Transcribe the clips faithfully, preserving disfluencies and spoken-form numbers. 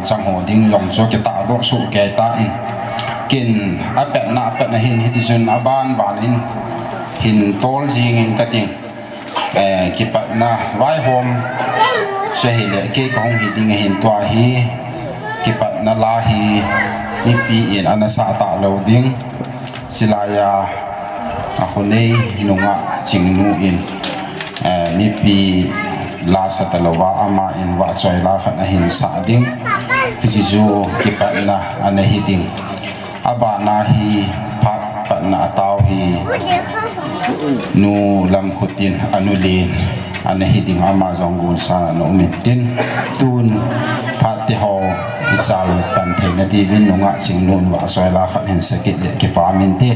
Sang ho ding jong chu kitahdoh soh kei tan. Ken apetna, apetna hin hiti chun aban ban in hin tol jing in kating. Eh, kipatna vaihom chu ahile kei kahung hi ding ahin tua hi kipatna la hi mipi in ana sah talou ding. Chulai a, akhonei nungah Chingnu in, eh, mipi la sa talouva, ama in vahchoi la khat ahin sah ding. Hiche chu kipatna ana hi ding. Abana hi phat patna a tao hi Nu Lamkhutin, anu Len ana hi ding, ama jong gunsan ana um in tin, tun phat te ho i chal pan theina diuvin nungah Chingnun vahchoi la khat hin sakit le kipah in te.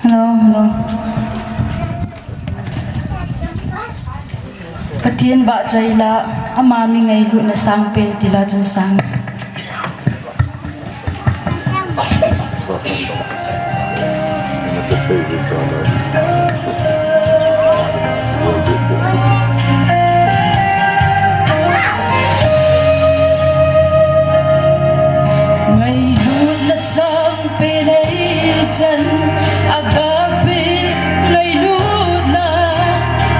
Hello, hello. Pathen vahchoi la, ama mi ngailutna sangpen ti la chun sang. Ngailutna sangpen ei chan, agape ngailutna,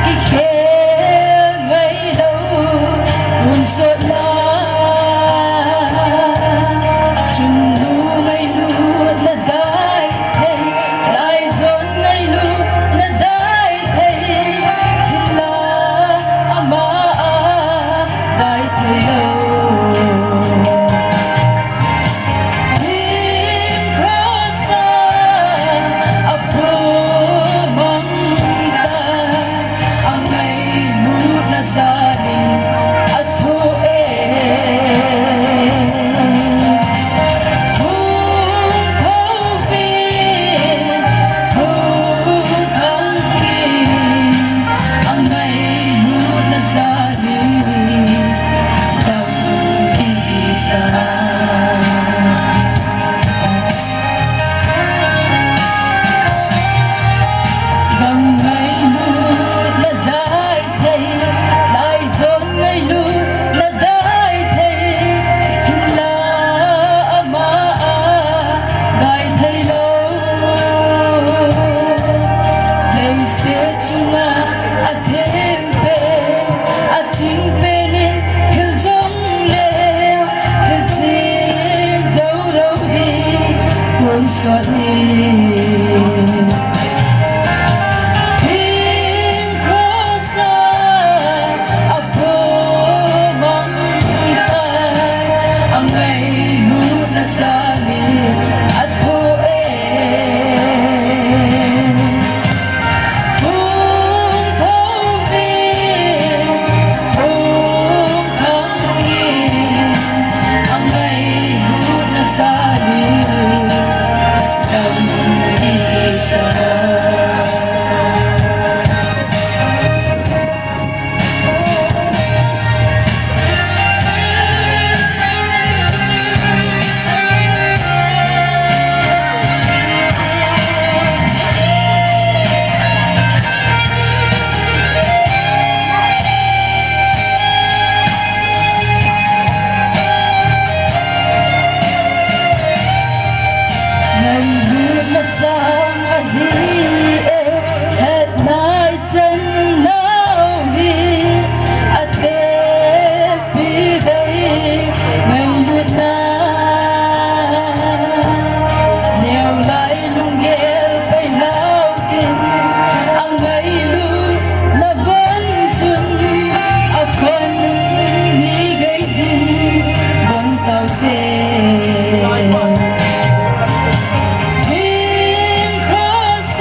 kikhel ngailou tonsotna. Chungnung ngailutna dai thei, Laijon ngailutna dai thei, hinla ama a dai thei lou. Thing cross a apumang ta, angailutna jal in athoh e. Hung thou vin, hung khang vin, angailutna jal in dam in ta. Gam ngailutna dai thei, Laijon ngailutna dai thei, hinla ama a dai thei lou. Leiset chunga athem pen, aching pen in hil jongleu, hilchen jou lou ding tonsot in. Thing cross a apumang ta, angailutna jal in athoh e. Hung thou vin, hung khang vin, angailutna jal in dam in ta. Ngailutna sang ahi e, hetna i chan nau hi, atepi bei ngailutna. Neo lai lunggel pai lou tin, angailutna von chun, akon ni gei jin von tau te. Thing cross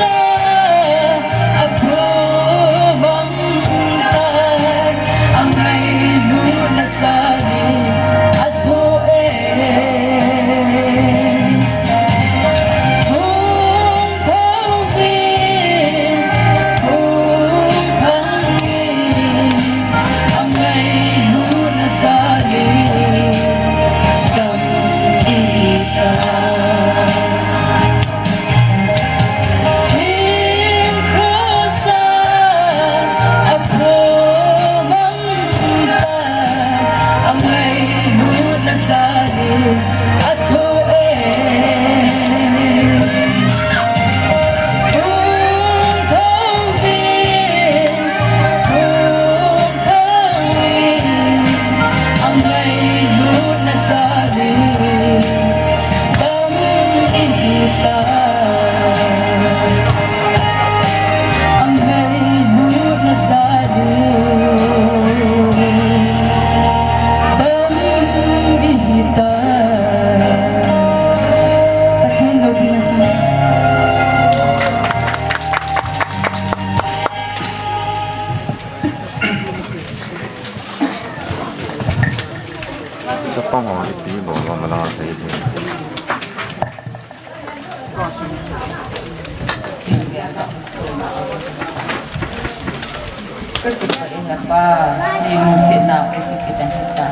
Ka kipah e Hepa, nei lungsetna u kikitan hita.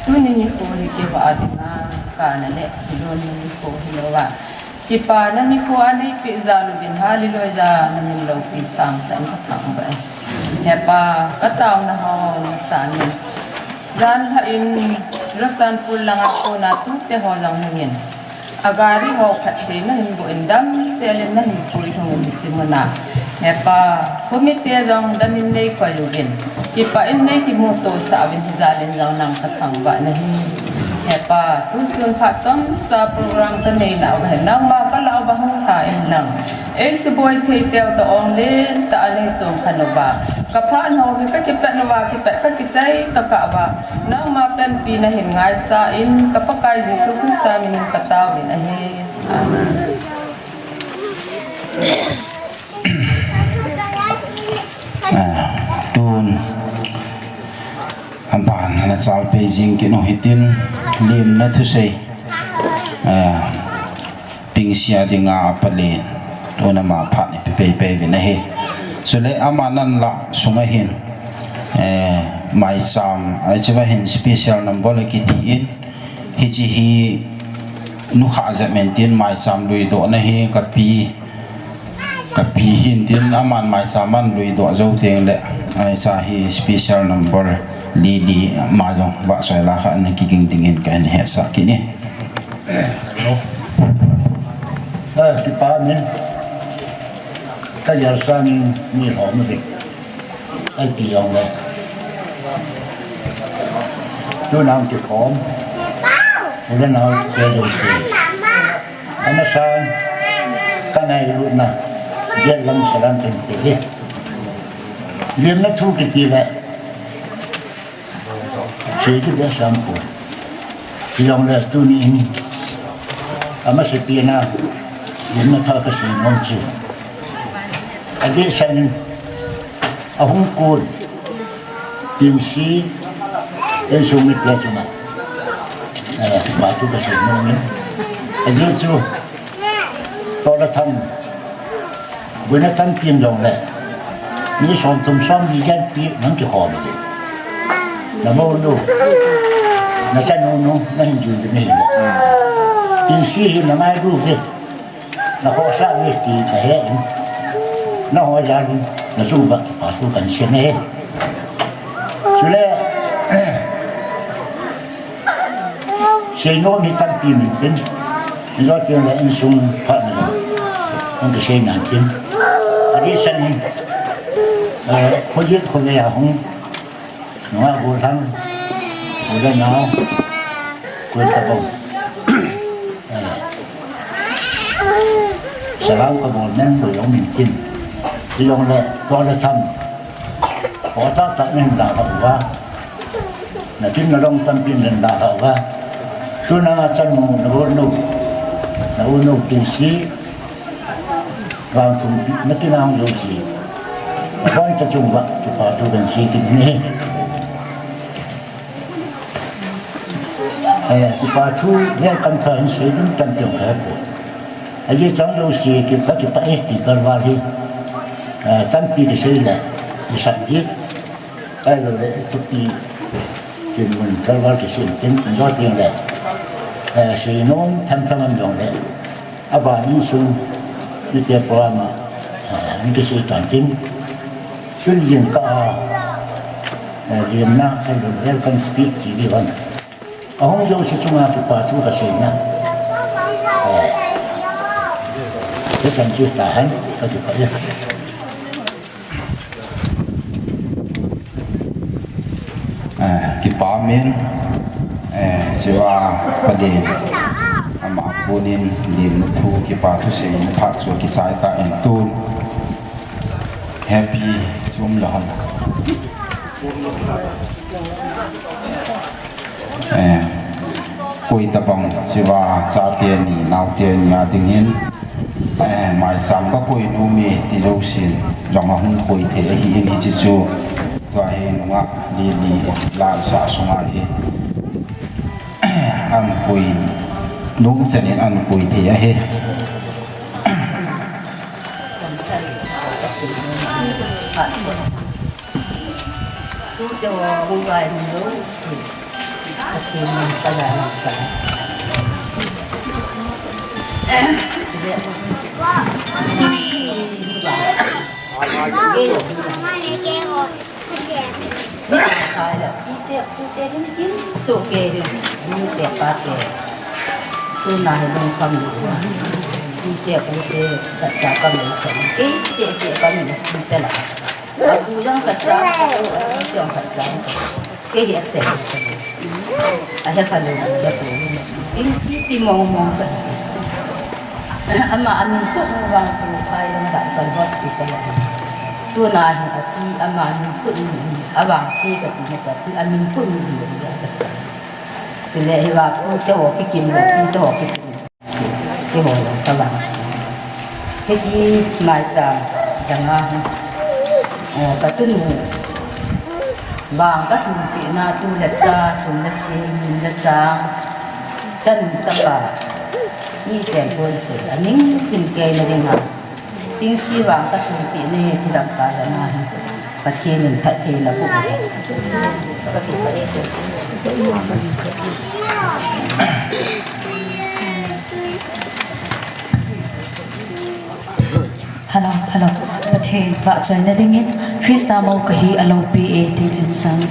Tuni nikho hi keiho dinga kana le kilunna nikho hilou a, kipana nikho a neipeh jal uvin, hallelujah, namin loupi sangtah in kathangvah e. Hepa, kataona ho nasan in, jan lhah in, Churachandpur langa kona tute ho jong nangin, agari ho phatthei nahin boh in, damsel in nahin puilhung in hiche muna. Hepa, khomite jong damin neikoi uvin, kipah in neikimuto sah uvin, hijal in jong nang kathangvah nahi. Hepa, tusun phat chomcha program kaneina uva hin nangma kalah uva hung lha in lang, eisuboi thei teu toh ong lentah a neichon khen uva, kaphat nao hi kakipet uva, kipet kakichai tokah uva, nangma panpi nahin ngaichan, ka Pakai Jesu Christa minin kataovin ahi. Amen. Ah, tun, aban, ana chalpeh jing kit u hitin, lemna thusei, ah, Pingsia dinga Palen, tun ama phat ipi peipei uvin ahi. Chule ama nanlah sunga hin, eh, maicham, ahicheva hin special number le kiti in, hiche hi nukhah jep in tin, maicham luidohna hi kapi, kapi hin tin, aman maicham ahin luidoh jou teng le, ahicha hi special number li li ma jong vahchoi la khat ana kiging dingin kahin hetsah kit e. Eh, kipa min, kagel sangin mi lhom ding. Ahi jongle, tuna kikhom u le nao te jouse, amasan, kanailutna, gellam salam kahin pe e. Lemna thu kiti le, sei kibeh sam poi. Hijongle tuni in, amasapen a, lemna thu kasei nom chu, adehset in, ahung kon, Pingsi, insung mite chunga, eh, kipa thu kasei nom in. Ajeh chu, Tolthang, boina tampi um jongle, mi somthum somli jan pi nang kikhom ding. Namounu, nachanu nu, nahin jui ding ahile, Pingsi hi nangailu uve, nakhohsah uve ti kahe in, naho jal in, nachung uva kipa thu kahin sei e. Chule, seinom hi tampi um intin, ijou teng le insung phatna jong hung kisei nan tin, adehset in, eh, khojet khovei a hung, nungah gollhang, u le nao, koi tabang, eh, salam kabol meng lou jong um intin, hijongle Tolthang, khohtah tah nahin dalhah uva, natin nalong tampin nahin dalhah uva, tuna chanu, nagolnu, naunu Pingsi, vangthum pi, nakinah jouse, nabon cha chunga kipa thu kahin sei kit e. Eh, kipa thu, welcome thu hin sei ding tampi um kahepoi. Ajeh chu jouse, ki, kakipah e ti kalval hi, eh, tampi kisei le, kisei ji, ahiloule thupi, kinmun kalval kisei tin, ijou teng le, eh, seinom themthem um jongle, aban insung mite program a, eh, hung kisei tan tin, tun jingkah a, eh, lemna, ahiloule welcome speech ti ding hon, ahung jouse chunga kipa thu kaseina, eh, kasei chu tahen, kakipah e. Eh, kipa min, eh, chua Palen, ama konin lemna thu, kipa thuseina phat chu kichai tan, tun happy sum lahon, eh, koi tabang chua chate ni, naote ni a dingin, eh, maicham kakoi nom e ti jousen jong ahung koi thei ahin, hiche chu tua hi nungah li li lalsah sunga hi ahin koi nom chanin ahin koi thei ahi. Tute ho hung vai hung lou si. Pathen min pa da na sa. Tute, tute, lim, lim, so ke, lim, lim, te, pa, te. Tuna hi lungkham ni. Tute, tute, sa, sa, ka, mi, sa. Ke, se, se, ka, mi, tute la. Apu jong khat cha, apu jong khat cha. Kei hi ache. Ahe phalou, ache. Pi si pi mong mong ka. Ama amin kut nu vang tu khai long da ka hospital. Tuna hi api ama amin kut nu avang si kati na kati amin kut nu hi ka sa. Chule hi va pute ho kikim, pute ho kikim. Keiho jong ka vang. Hiche maicham dang a hi, eh, ka tunu vang ka tun peh na tu le cha, sum le sia, lim le chang, chanu chapa, mi chen pon sei, aning tin kei na ding a. Pi si vang ka tun peh na hi, hiche lam ka dang a hi. Pathen in phattheina boh. Hello, hello. Pathen vahchoina dingin Christa mou kahi aloupi e ti chun sang.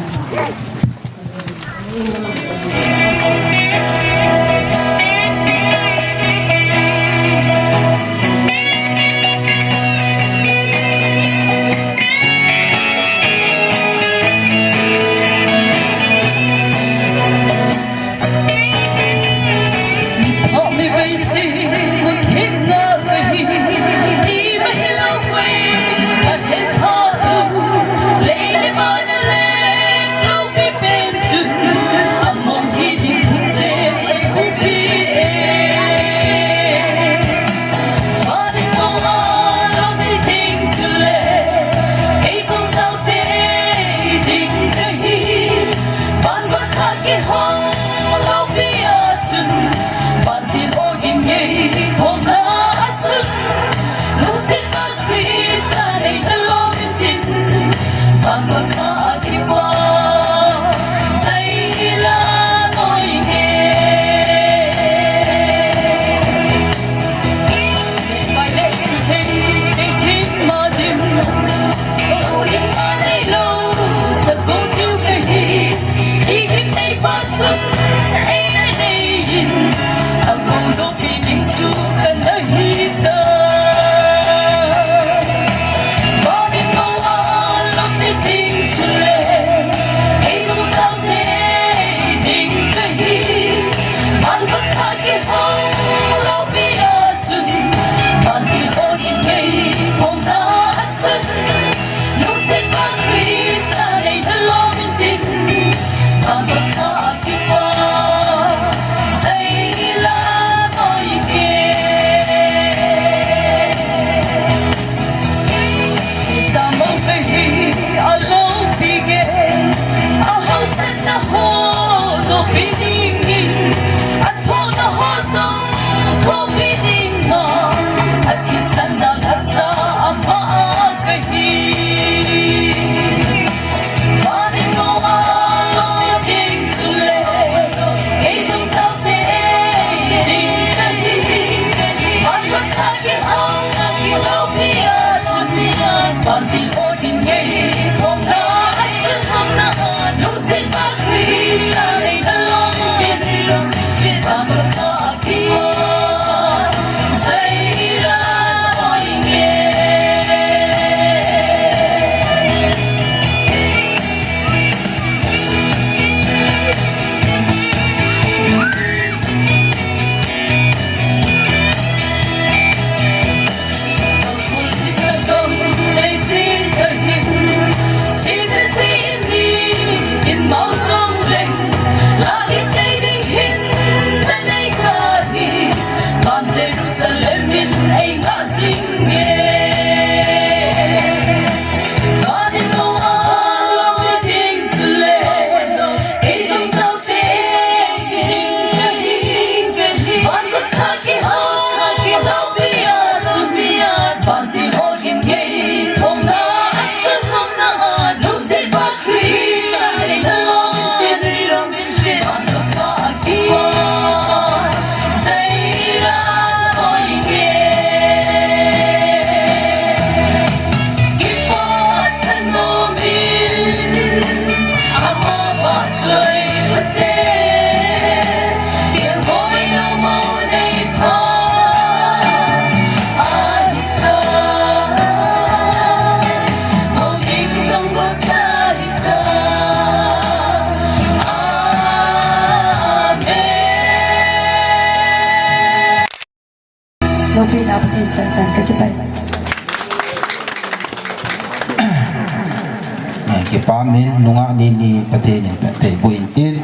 Eh, kipah in, nungah ni ni Pathen in phatthei boh in tin.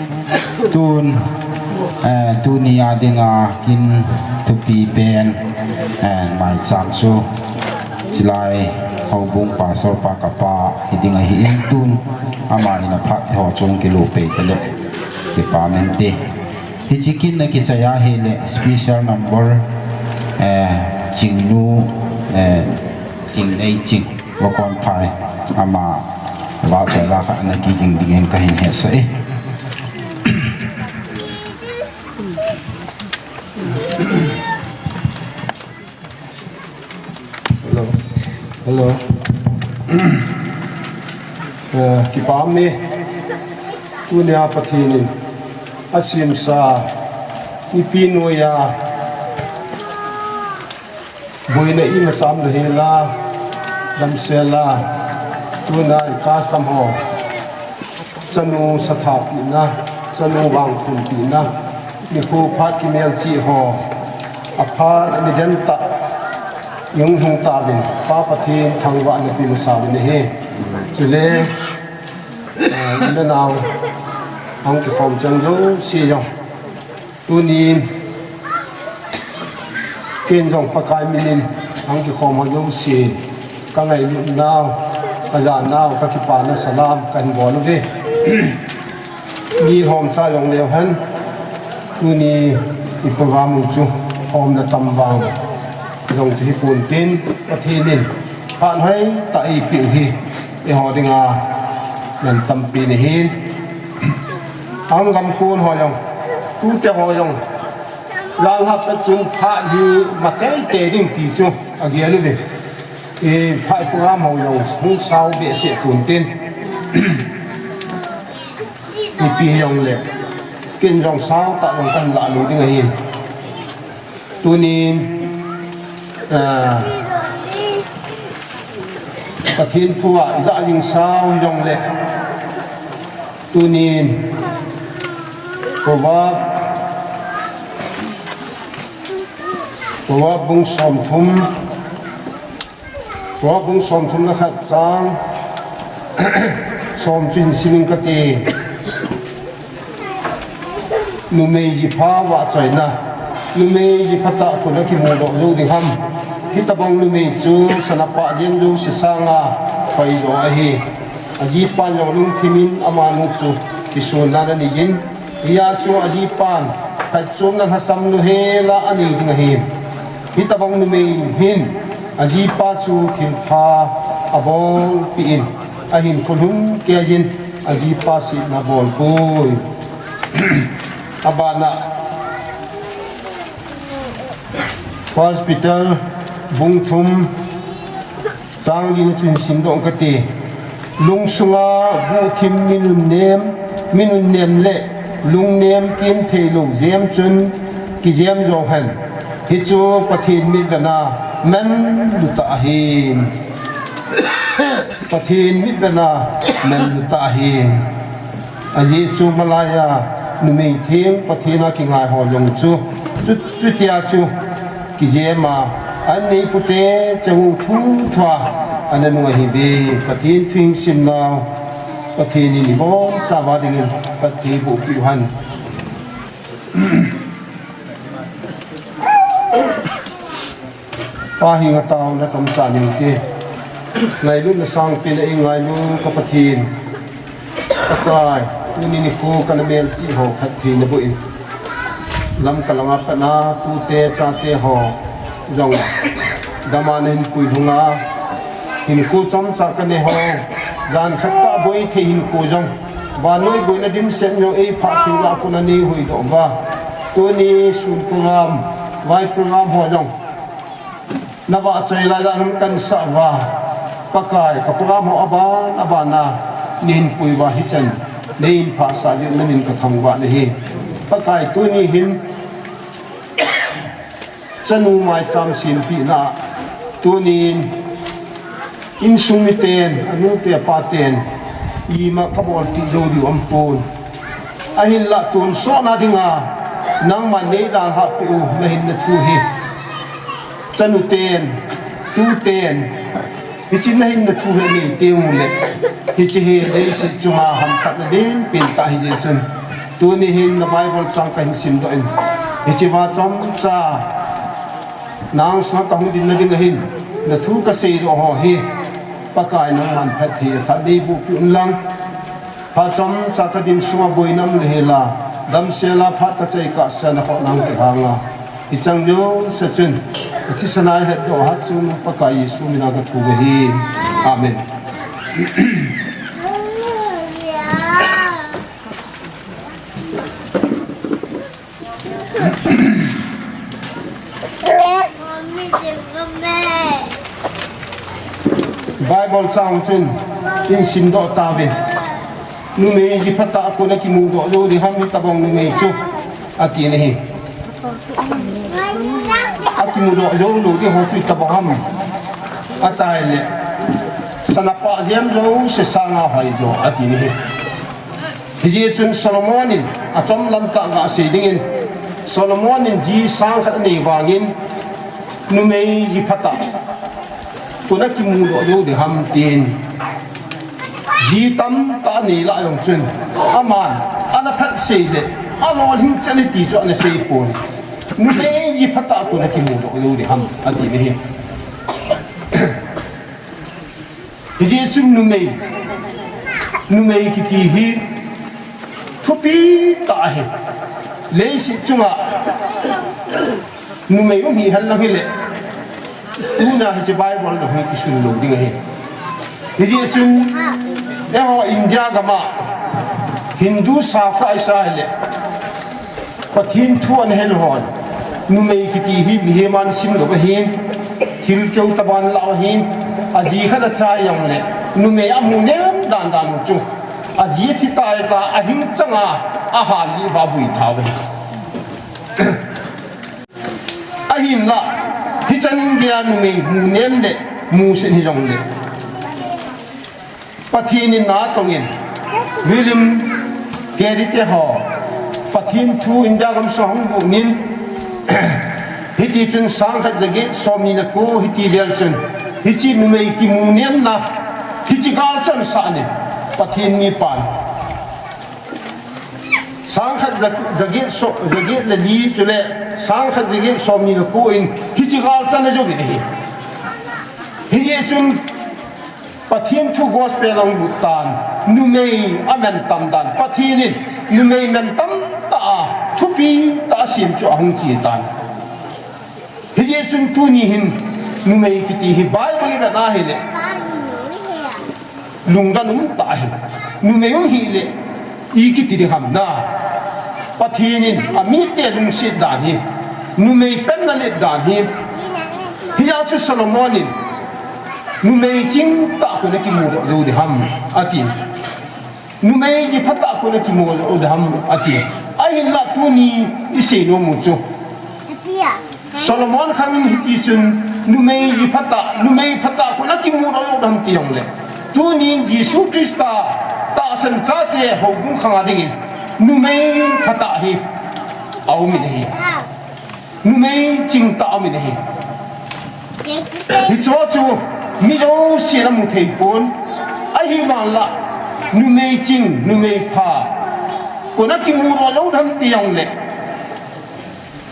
Tun, eh, tuni a dinga kin thupi pen, eh, maicham chu Chilai Houbung Pastor pa kapa hi ding ahi in tun. Ama in aphat ho chung kilu pei tale. Kipah in te. Hiche kin a kichai a hile special number, eh, Chingnu, eh, Chingneiching, Vakonphai, ama vahchoi la khat ana kiging dingin kahin hetsah e. Hello. Hello. Eh, kipah e. Tunia Pathen in asemsa, mipi noiya boina ima sam lou hela, damsel a, tuna i custom ho. Chanu sathapina, chanu vangthum pina, nikho phat kimelchih ho, aphat nidan tah, i hung lhung tauvin, Pa Pathen thangvahna peh masa uvin ahi. Chule, eh, u le nao, ahung kikhom cheng jouse jong. Tunin, ken jong Pakai minin, ahung kikhom ho jouse, ka ngailutnau, ka janau, ka kipana salam, kahin bol uve. Mi lhomcha jong leu hen, tuni i program u chu, lhomna tam vang jong chu hipon tin, Pathen in, phat hoitah eipeh u hi, eiho dinga, nang tampi nahin. Ahung gam kon ho jong, tute ho jong, lalhap ta chung phat hi machai te ding ti chu agel uve. E, phat program ho jong, hung sao behseh pon tin. Mipi jong le, ken jong sao tah jong kahin lah lou ding ahi. Tunin, ah, Pathen thu a ija jing sao jong le. Tunin, Proverb, Proverb bung somthum, Proverb bung somthum le khat chang som chu hin sim inge kati. Numei jipha vahchoina, numei jipha tah koi a kimudoh jou ding ham. Hitobang numei chu sana pah jem jouse sanga hoijo ahi. Ajipan jong lungthim in amanu chu kisonna anei jin. Hijeh chun ajipan phatchomna lhasam louhel a anei ding ahi. Hitobang numei hin ajipa chu thilpha abolpeh in, ahinkho lhumkeiyin ajipa setna abol poi. Abana First Peter bung thum chang li na chun simdoh kate. Lungsunga guhthim mi nunnem, mi nunnem le lungnem kem theilou jem chun kijem jo hen. Hichu Pathen mitvetna manlutah ahi. Pathen mitvetna manlutah ahi. Ajeh chu malaiya numei theng Pathen a kingai ho jong chu, chu, chutia chu kijem a, anei pute chang u thuthua ana nung ahiuve. Pathen thu hin simnau, Pathen in ibonchauva dingin phatthei boh peh u hen. Pa henga taona chomcha nei ute. Ngailutna sangpen a eingailu ka Pathen. Pakai, tuni nikho kana melchih ho phatthei naboh in. Lamka langa patna tute chate ho jong dama nahin puilhunga, hinkho chomcha kanei ho, jan khat kaboi thei hinkho jong, vannoi boina dimset jong eiphah thei lah a kona nei huhdoh uva. Tuni sun program, vai program ho jong navahchoi laiya nahung kansah uva, Pakai, ka program ho aban aban a neihin pui uva hichan neihin phahsah jeh un namin kathangvah nahi. Pakai, tuni hin chanu maicham sempehna, tunin insung miten, anute apaten, ima kabol tih jou diu aumpon. Ahinlah tonsotna dinga nangman neidalhah peh u nahinna thu hi, chanuten, Tuten, hiche nahin na thu hi nei teng uleh, hiche hi leiset chunga hamphatna den pen tah ahi jeh chun, tuni hin na Bible chang kahin simdoh in, hiche va chomcha nang sunga kahung dinna ding ahin, na thu kaseidoh ho hi, Pakai nangman phatthei tha neiboh peh un lang. Phat chomcha kadin sunga boina um lou hela, damsel a phat kachai kahsea nakhoh nang kihanga. Hicheng jouse chun, kathisan a ilhatdoh hatchungnung Pakai Jesu mina kathum ahi. Amen. Bible chang chun, in simdoh tauvin. Numei ji phatah a kona kimudoh jou ding ham hitobang numei chu, ati nahi. Akimudoh jou lou ding ho chu hitobang ham. Atai le, sana pah jem jouse sanga hoi jo, ati nahi. Hijeh chun Solomon in achom lam tah gasei dingin, Solomon in ji sang khat anei vangin, numei ji phatah kona kimudoh jou ding ham tin, ji tamtah anei lah jong chun, aman ana phat sei le, alolhing chan iti chu ana sei pon. Numei ji phatah kona kimudoh jou ding ham, ati nahi. Hijeh chun numei, numei kiti hi thupi tah ahi. Leiset chunga numei um hi hel lang hile, tuna hiche Bible a hi kisun lou ding ahi. Hijeh chun, eiho India gam a Hindu sakho isa hile, Pathen thu ana hel hon, numei kiti hi mihem in simlou ahin, thil keu tobang lah ahin, aji khat athi jongle, numei amu nem dan dan u chu, aji athi tai ta, ahing changa, ahal lih uva avui tha uve. Ahinla, hichan geiya numei mu nem le, musit hijongle, Pathen in natong in, William Carey te ho, Pathen thu India gam sunga hung bol in, hiti chun sang khat ja get som ni le ko hiti vel chun, hiche numei kimu nemna, hiche gal chan sah in, Pathen mipan. Sang khat ja, ja get so, ja get le li chule, sang khat ja get som ni le ko in, hiche gal chan ajo uvin ahi. Hijeh chun, Pathen thu gospel ahung bol tan, numei amantam dan, Pathen in numei mantam tah a, thupi tah a asem chu ahung che tan. Hijeh chun tuni hin numei kiti hi Bible i vet a hile, lungdon um tah ahi. Numei um hile, i kiti ding ham na. Pathen in amite lungset dan hi, numei penna let dan hi. Hijeh chun Solomon in, numei chingtah a kona kimudoh jou ding ham, ati. Numei ji phatah a kona kimudoh jou ding ham, ati. Ahinla tuni isei nom u chu, Solomon khang in hiti chun, numei ji phatah, numei phatah a kona kimudoh jou ding ham ti jongle, tunin Jesu Christa tahsan chate houbung khang a dingin, numei phatah hi aum in ahi. Numei chingtah aum in ahi. Hicheho chu mi jousen amu thei pon, ahivangin numei ching, numei pha kona kimudoh jou ding ham ti jongle,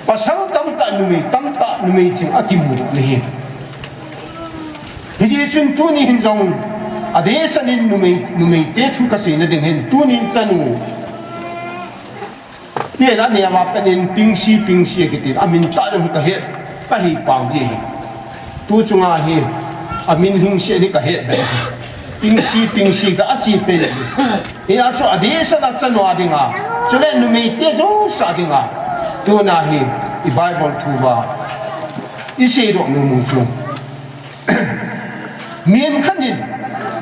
pasal tamtah, numei tamtah, numei ching akimudoh in ahi. Hijeh chun tuni hin jong adehset in numei, numeite thu kaseina ding hin tunin chanu Tin, aneo a pat in Pingsi, Pingsi akitin, amin tah jong kahet, kahet pang ji ahi. Tu chunga hi, amin lhingset hi kahet be. Pingsi, Pingsi kache pei. Hia chu adehset a chanu a dinga, chule numeite jouse a dinga, tuna hi i Bible thu uva iseidoh nom u chu, mihem khat in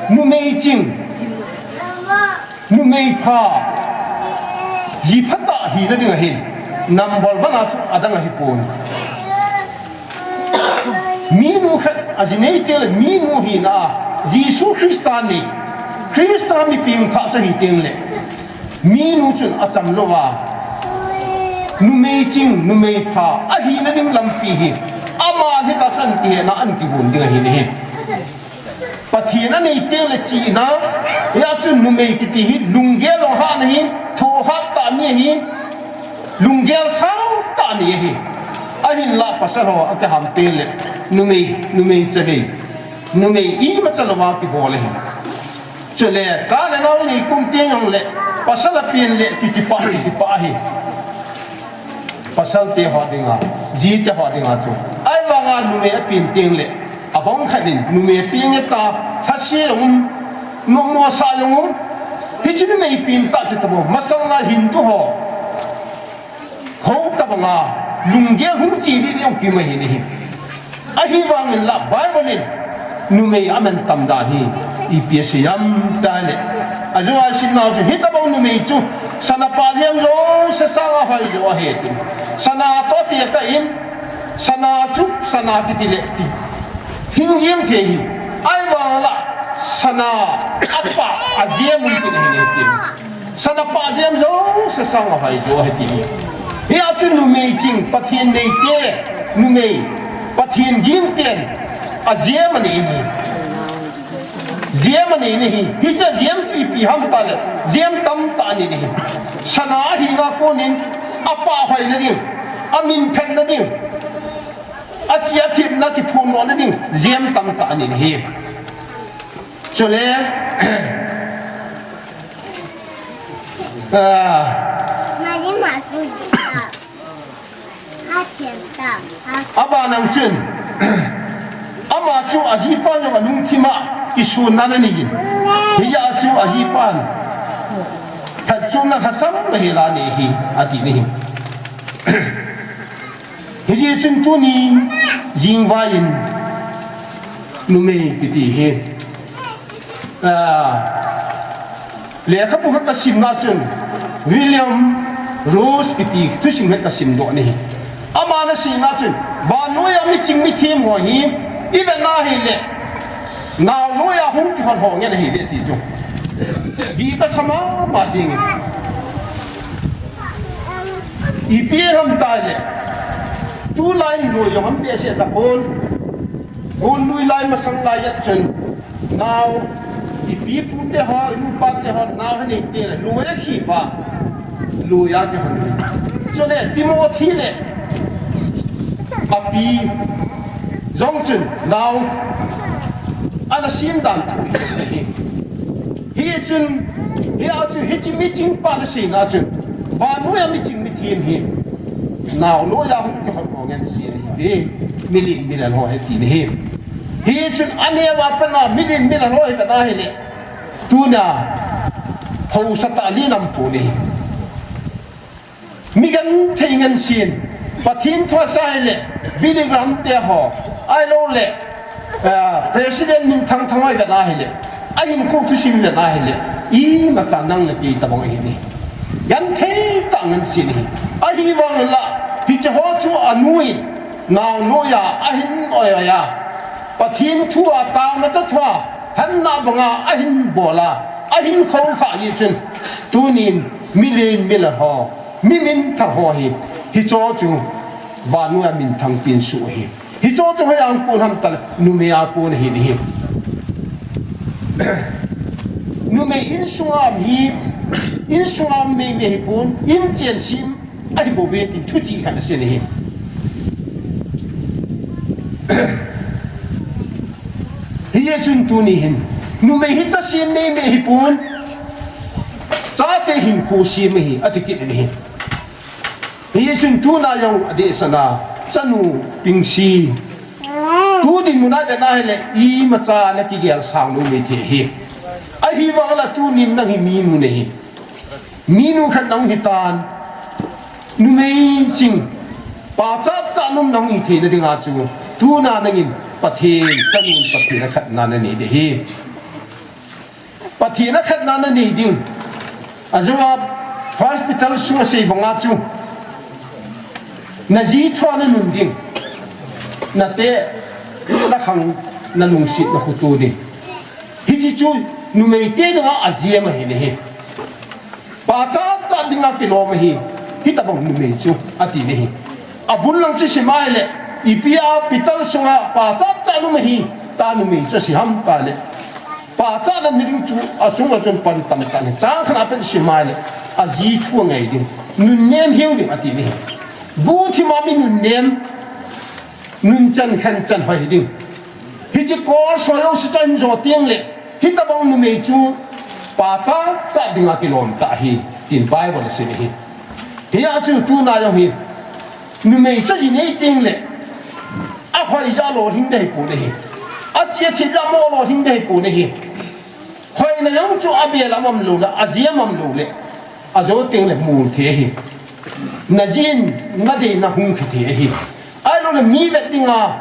numei ching, numei pha, ji phatah hina ding ahin, number one a chu adang ahipon. Minu khat, aji nei teng le minu hina a, Jesu Christa nei, Christa mi pengthah chu ahi teng le, minu chun acham louva, numei ching, numei pha ahina ding lampi hi ama Hita chu an kihena, an kivon ding ahi ne hi. Pathen anei teng le chihna, hia chu numei kiti hi lunggel lou hahna hi, thohhat tah mi ahi, lunggel sang tah mi ahi. Ahinlah pasal ho akiham teng le numei, numei chavei, numei imacha louva kibol ahi. Chule cha le nao inei kum teng jongle pasal apen le ki kipah, ki kipah ahi. Pasal te ho dinga, ji te ho dinga chu. Ahivanga numei apen teng le, abang khat in numei peng e ta, lhase jong um, nommo sa jong um. Hichu numei pen tah ti tobang, masang lai Hindu ho, ho tobanga lunggel hung chi ding jong kimai hi ne hi. Ahivangin la Bible in numei amantam dan hi ipi asei ham tile, ajou a simna chu hitobang numei chu sana pah jem jouse sanga hoi jo ahi tin. Sana toh tekah in, sana chu sana kiti le ti hing jeng thei hi. Ahivang la sana apah ajem un tin ahi ne tin. Sana pah jem jouse sanga hoi jo ahi ti hi. Hia chu numei ching, Pathen neite, numei, Pathen gingten ajem anei ne hi. Jem anei ne hi. Hiche jem chu ipi ham tile, jem tamtah anei ne hi. Sana ahina konin apah hoina ding, amin phatna ding, achi athemna kiphondohna ding jem tamtah anei ne hi. Chule, ah, aban ang chun, ama chu ajipa jong alungthima kisonna anei in. Hijeh a chu ajipan phatchomna lhasam louhela anei hi, ati ne hi. Hijeh chun tuni jingvai in numei kiti hi, ah, lekhabu khat kasimna chun William Rose kiti thusim khat kasimdoh ne hi. Aman aseina chun, vannoiya miching mithem ho hi ivet na hile, naonoiya hung kihot ho ngen ahiuve ti chu gih kasa mama jengin. Ipi ham tile, tulai in loi jong aum behseh tapon, gonnoi lai masang lai a chun, nao, ipi ipute ho, inupate ho, nao anei teng le, loi akhi uva, loi a kihot. Chule Timothy le api jong chun nao ana sem dan thu hi. Hichun, hia chu hiche miching pan aseina chun, vannoiya miching mithem hi naonoiya hung kihot ho ngen ahi ti, milen milen ho ahi ti ne hi. Hichun aneo a pat a milen milen ho hi kana hile, tuna haosa tah le nam pu ne hi. Mi genthei ngen ahi. Pathen thu asei le, Billy Graham te ho, ahilouleh, ah, President minthang thang ho ivet na hile, ahinkho thusim ivet na hile, imacha nang le kei tabang ahi ne. Genthei tah ngen ahi. Ahivang la, hiche ho chu anu in naonoiya ahin oi oi a, Pathen thu a taona toh thua, hanna banga ahin bol a, ahin khoukhah jeh chun, tunin milen milen ho, mi minthang ho hi, hicho chu vannoiya minthang pen soh ahi. Hicho chu hoiya kon ham tile, numei a kon ahi ding ahi. Numei insunga um hi, insunga um meimei ahipon, inchen sem ahi bouve tin thuchih khat asei ahi. Hijeh chun tuni hin, numei hi chasem meimei ahipon, chate hinkho sem ahi, ati kit in ahi. Hijeh chun tuna jong adehset a, chanu Pingsi, tu dinmun a ivet na hile, imacha nakigel sang lou maithei ahi. Ahivang la tunin nang hi minu nahi. Minu khat nahung hitan, numei ching, pachat chat nom nahung hitheina dinga chu, tuna nangin Pathen, chanun Pathen akhatna nanei ding ahi. Pathen akhatna nanei ding. Ajou a First Peter sunga asei banga chu, naji thua nanun ding, nate, nakhang, nalungset, nakhoto ding. Hiche chu numeite dinga ajem ahi nahi. Pachat chat dinga kilom ahi, hitabang numei chu, ati nahi. Abul lang chu sim ahile, Ipi a pital sunga pachat chat num ahi, ta numei chu asi ham tile. Pachat nam ni ding chu asung a chun pan tam tan. Chang khat a pen sim a le, aji thu angai ding. Nunnem hiu ding ati ni. Guhthim a mi nunnem, nunchan khanchan hoi ding. Hiche kol soi lo si chan jo teng le, hitabang numei chu pachat chat dinga kilom ta ahi, tin Bible a sei ahi. Hia chu tuna jong hi, numei chu ji nei teng le, ahoi ja lolhing dei pon ahi. Achi athi ja mo lolhing dei pon ahi. Hoina jong chu abel a um lou le, aji a um lou le, ajo teng le mul thei ahi. Najin, nadei na hung khe thei ahi. Ahilou le mi vet dinga,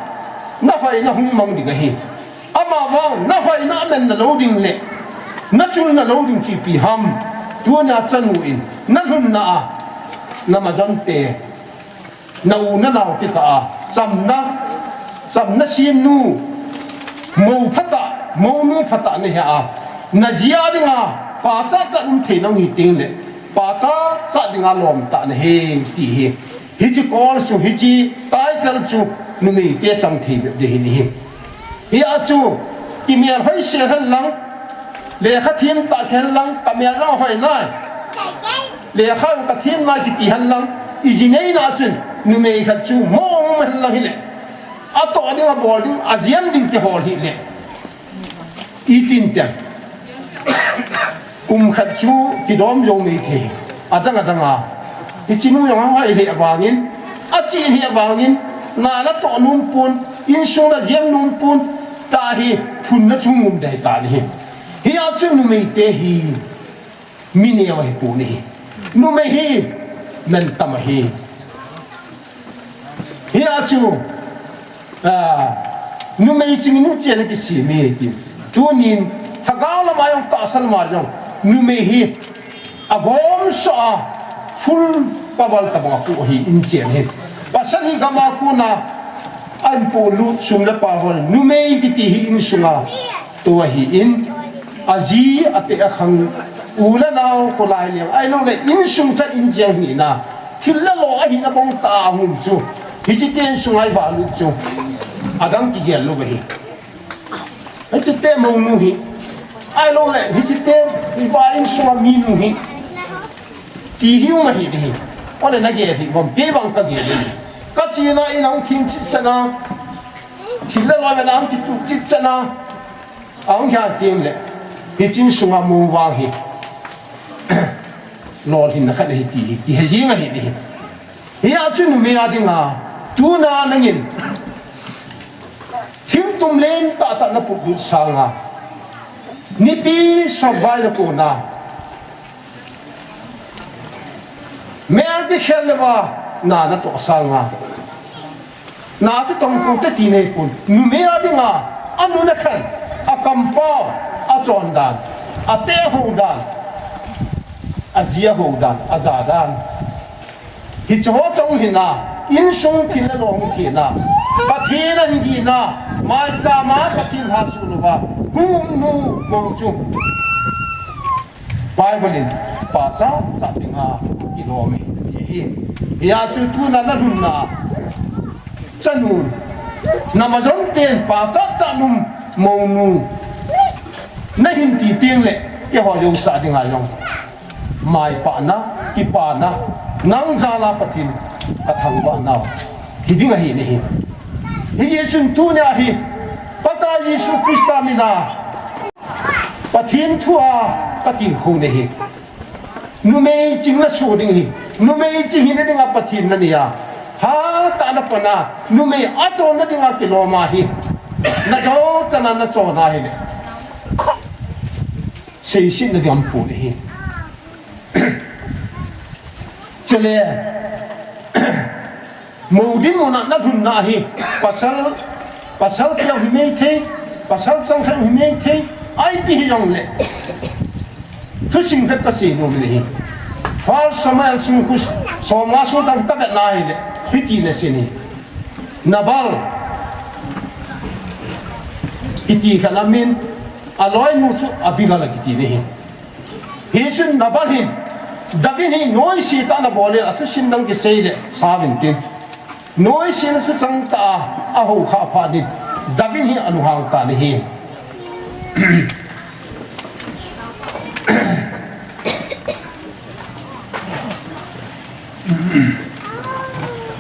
nahoi na hung mang ding ahi. Amavang, nahoi na amen na lou ding le, nachul na lou ding chu ipi ham. Tuna chanu in, nalhunna a, namajon te, na u na nao te ta a, chamna, chamna sim nu, mou phatah, mou nu phatah nahi a, naji a dinga, pachat chat um thei nang hi teng le, pachat chat dinga lom ta nahi, ti hi. Hiche kol chu, hiche title chu, numei te chang thei bep ding ahi. Hia chu, kimel hoi se hen lang, lekha thiem ta hen lang, kamel lang hoi nai. Lekha ka thiem nai kiti hen lang, iji nei na chun, numei khat chu, mo hen lang hile. Atoh ding abol ding, ajiam ding kihol hile. Itin te. Kum khat chu kidom jo mei thei. Adang adang a. Hiche nu jong ahoi le avangin. Achi le avangin. Na natoh nom pon. Insung na jiam nom pon. Ta hi phun na chung um dei ta ni. Hia chu numei te hi. Mi neo ahi pon ahi. Numei hi. Mantam ahi. Hia chu, a, numei ching in chena kisem e ti. Tunin, lhagao lama jong, tahsa lama jong, numei hi, agom soh a, full power tabang apoh ahi in chen hi. Pasal hi gam a kona, ahin polut sum le pai ho, numei kiti hi insunga, tua hi in, aji, ate akhang, u le nao, kholai leng, ahilou le, insung khat in jeng hi na, Thil le lo ahina bang tah a hung chu. Hiche teng sunga i valut chu. Adang kigel lou ahi. Hiche te mou nu hi. Ahilou le, hiche te i va insunga mi nu hi. Ti hiu ma hi hi. Ole na gel hi, vom pe bang ka gel hi. Ka chena in ahung thim chit chana. Thil le lo ve na ahung kitu chit chana. Ahung hia teng le. Hiche insunga mou vang hi. Lolhinna khat ahi ti hi, kihe jing ahi ti hi. Hia chu numei a dinga, tuna nangin, thingtum len tahtah na putlut sanga, nipi sop vai na kona, mel bi khel leuva, na natoh sanga, Na chu tong pu te ti nei pon. Numei a dinga, anu na khan, akampau, achon dan, ate ho dan, aji a ho dan, aja dan. Hiche ho chong hina, insung thil le lo hung thina. Pathen ahin gina, maicham a Pathen hasuh louva, hung nu mou chu. Bible in pachat chat dinga kilom e ti hi. Hia chu tuna na lhunna chanun, na majon ten pachat chat num mounu nahin ti teng le keiho jouse dinga jong maipana, kipana, nang jal a Pathen kathangvah nau hi ding ahi nahi. Hijeh chun tunia hi Pakai Jesu Christa mina Pathen thua katilkhou nahi. Numei ching naso ding hi. Numei ching hina dinga Pathen nanei a. Hatah a na pan a. Numei achonna dinga kilom ahi. Na jo chana na chon ahile. Seisetna ding aum pon ahi. Chule. Mou dinmun a na lhunna hi, pasal, pasal keu hi mei thei, pasal changkhat hi mei thei, ipi hijongle. Thusim khat kasei nom in ahi. First Samuel sung khu somnga sung tang kavet na ahile, hiti na sei in ahi. Nabal, hiti khat amin, aloinu chu Abigail akiti in ahi. Hichun Nabal hin, David hi noise tah a ana bol in, athusim dang kisei le, sa uvin tin. Noisel'a chu chang tah a, ahou khah phat in, David hi alunghang tan ahi.